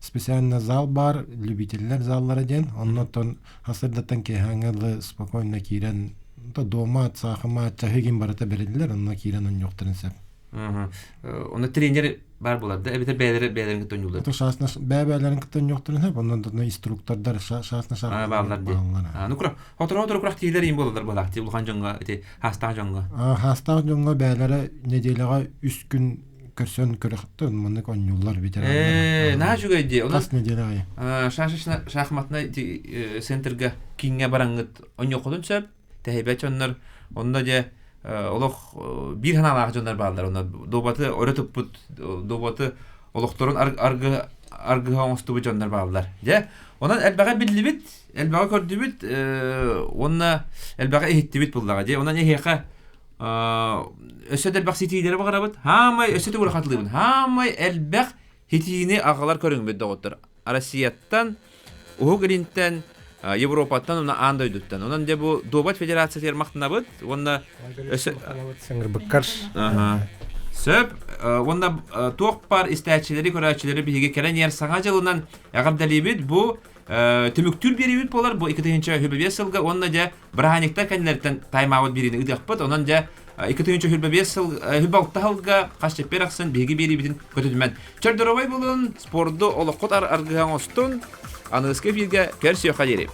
Speaker 3: специально зал бар, любителлэр заллара диэн. Оннотон хасырдаттан киэһээҥҥэ дылы спокойно киирэн то дома, саахыма, чаһы гин барыта берилер, онно киирэн онньуохтарын сөп.
Speaker 1: Онно тренер баар буолар да эбэтэр бэйэлэрэ бэйэлэрин кытта оонньууллар.
Speaker 3: Это шаасна бэйэ-бэйэлэрин кытта оонньуохтарын сөп, онно инструктордар шаасна
Speaker 1: шаасна бааллар дии. Ну кура хоторо-хоторо курах тиилэр им буолалар буолаах дии улахан дьоҥҥо ити хаастаах дьоҥҥо.
Speaker 3: Хаастаах дьоҥҥо бэйэлэрэ нэдиэлэҕэ үс күн көрсөн көрөхтөр маннык оонньууллар ветераннар.
Speaker 1: Ээ, наһаа үчүгэй дии.
Speaker 3: Онон хас нэдиэлэ аайы.
Speaker 1: Шашечна шахматнай центрга кииҥҥэ бараҥҥыт оонньуоххутун сөп. Тэһийбэт дьоннор онно дьэ олох биир санаалаах дьоннор бааллар. Онно дуобаты өрө туппут, дуобаты олохторун аргы аргыһа оҥостубут дьоннор бааллар. Дьэ, онон элбэҕи биллибит, элбэҕи көрдүбүт уонна элбэҕи иһиттибит буллаҕа. Дьэ, онон эһиэхэ өссө да элбэх ситиилэри баҕарабыт. Хаамай өссө төгүл хатылыыбын. Хаамай элбэх хитиини аҕалар көрүҥмүт доҕоттор. Россияттан, Уһук Илинтэн, Европаттан уонна аан дойдуттан. Онон дьэ бу Дуобат федерациятыгар махтанабыт уонна өссө
Speaker 2: сыҥырбыккар.
Speaker 1: Сөп. Уонна туох баар истээччилэри, көрөөччүлэри биһиги кэлэн иһэр саҥа дьылынан эҕэрдэлиибит. Бу түмүктүүр биэриибит буолар. Бу 2025 сылга уонна дьэ бырааһынньыктар кэннилэриттэн тайм-аут биэриини ыытыахпыт. Онон дьэ 2025 сыл 26 сылга хас чэппиэр ахсын биһиги биэриибитин көтүтүмэн. Чөл доруобай булун, спорду олоххут аргыһа оҥостун. Аныгыскы эфиргэ көрсүөххэ диэри.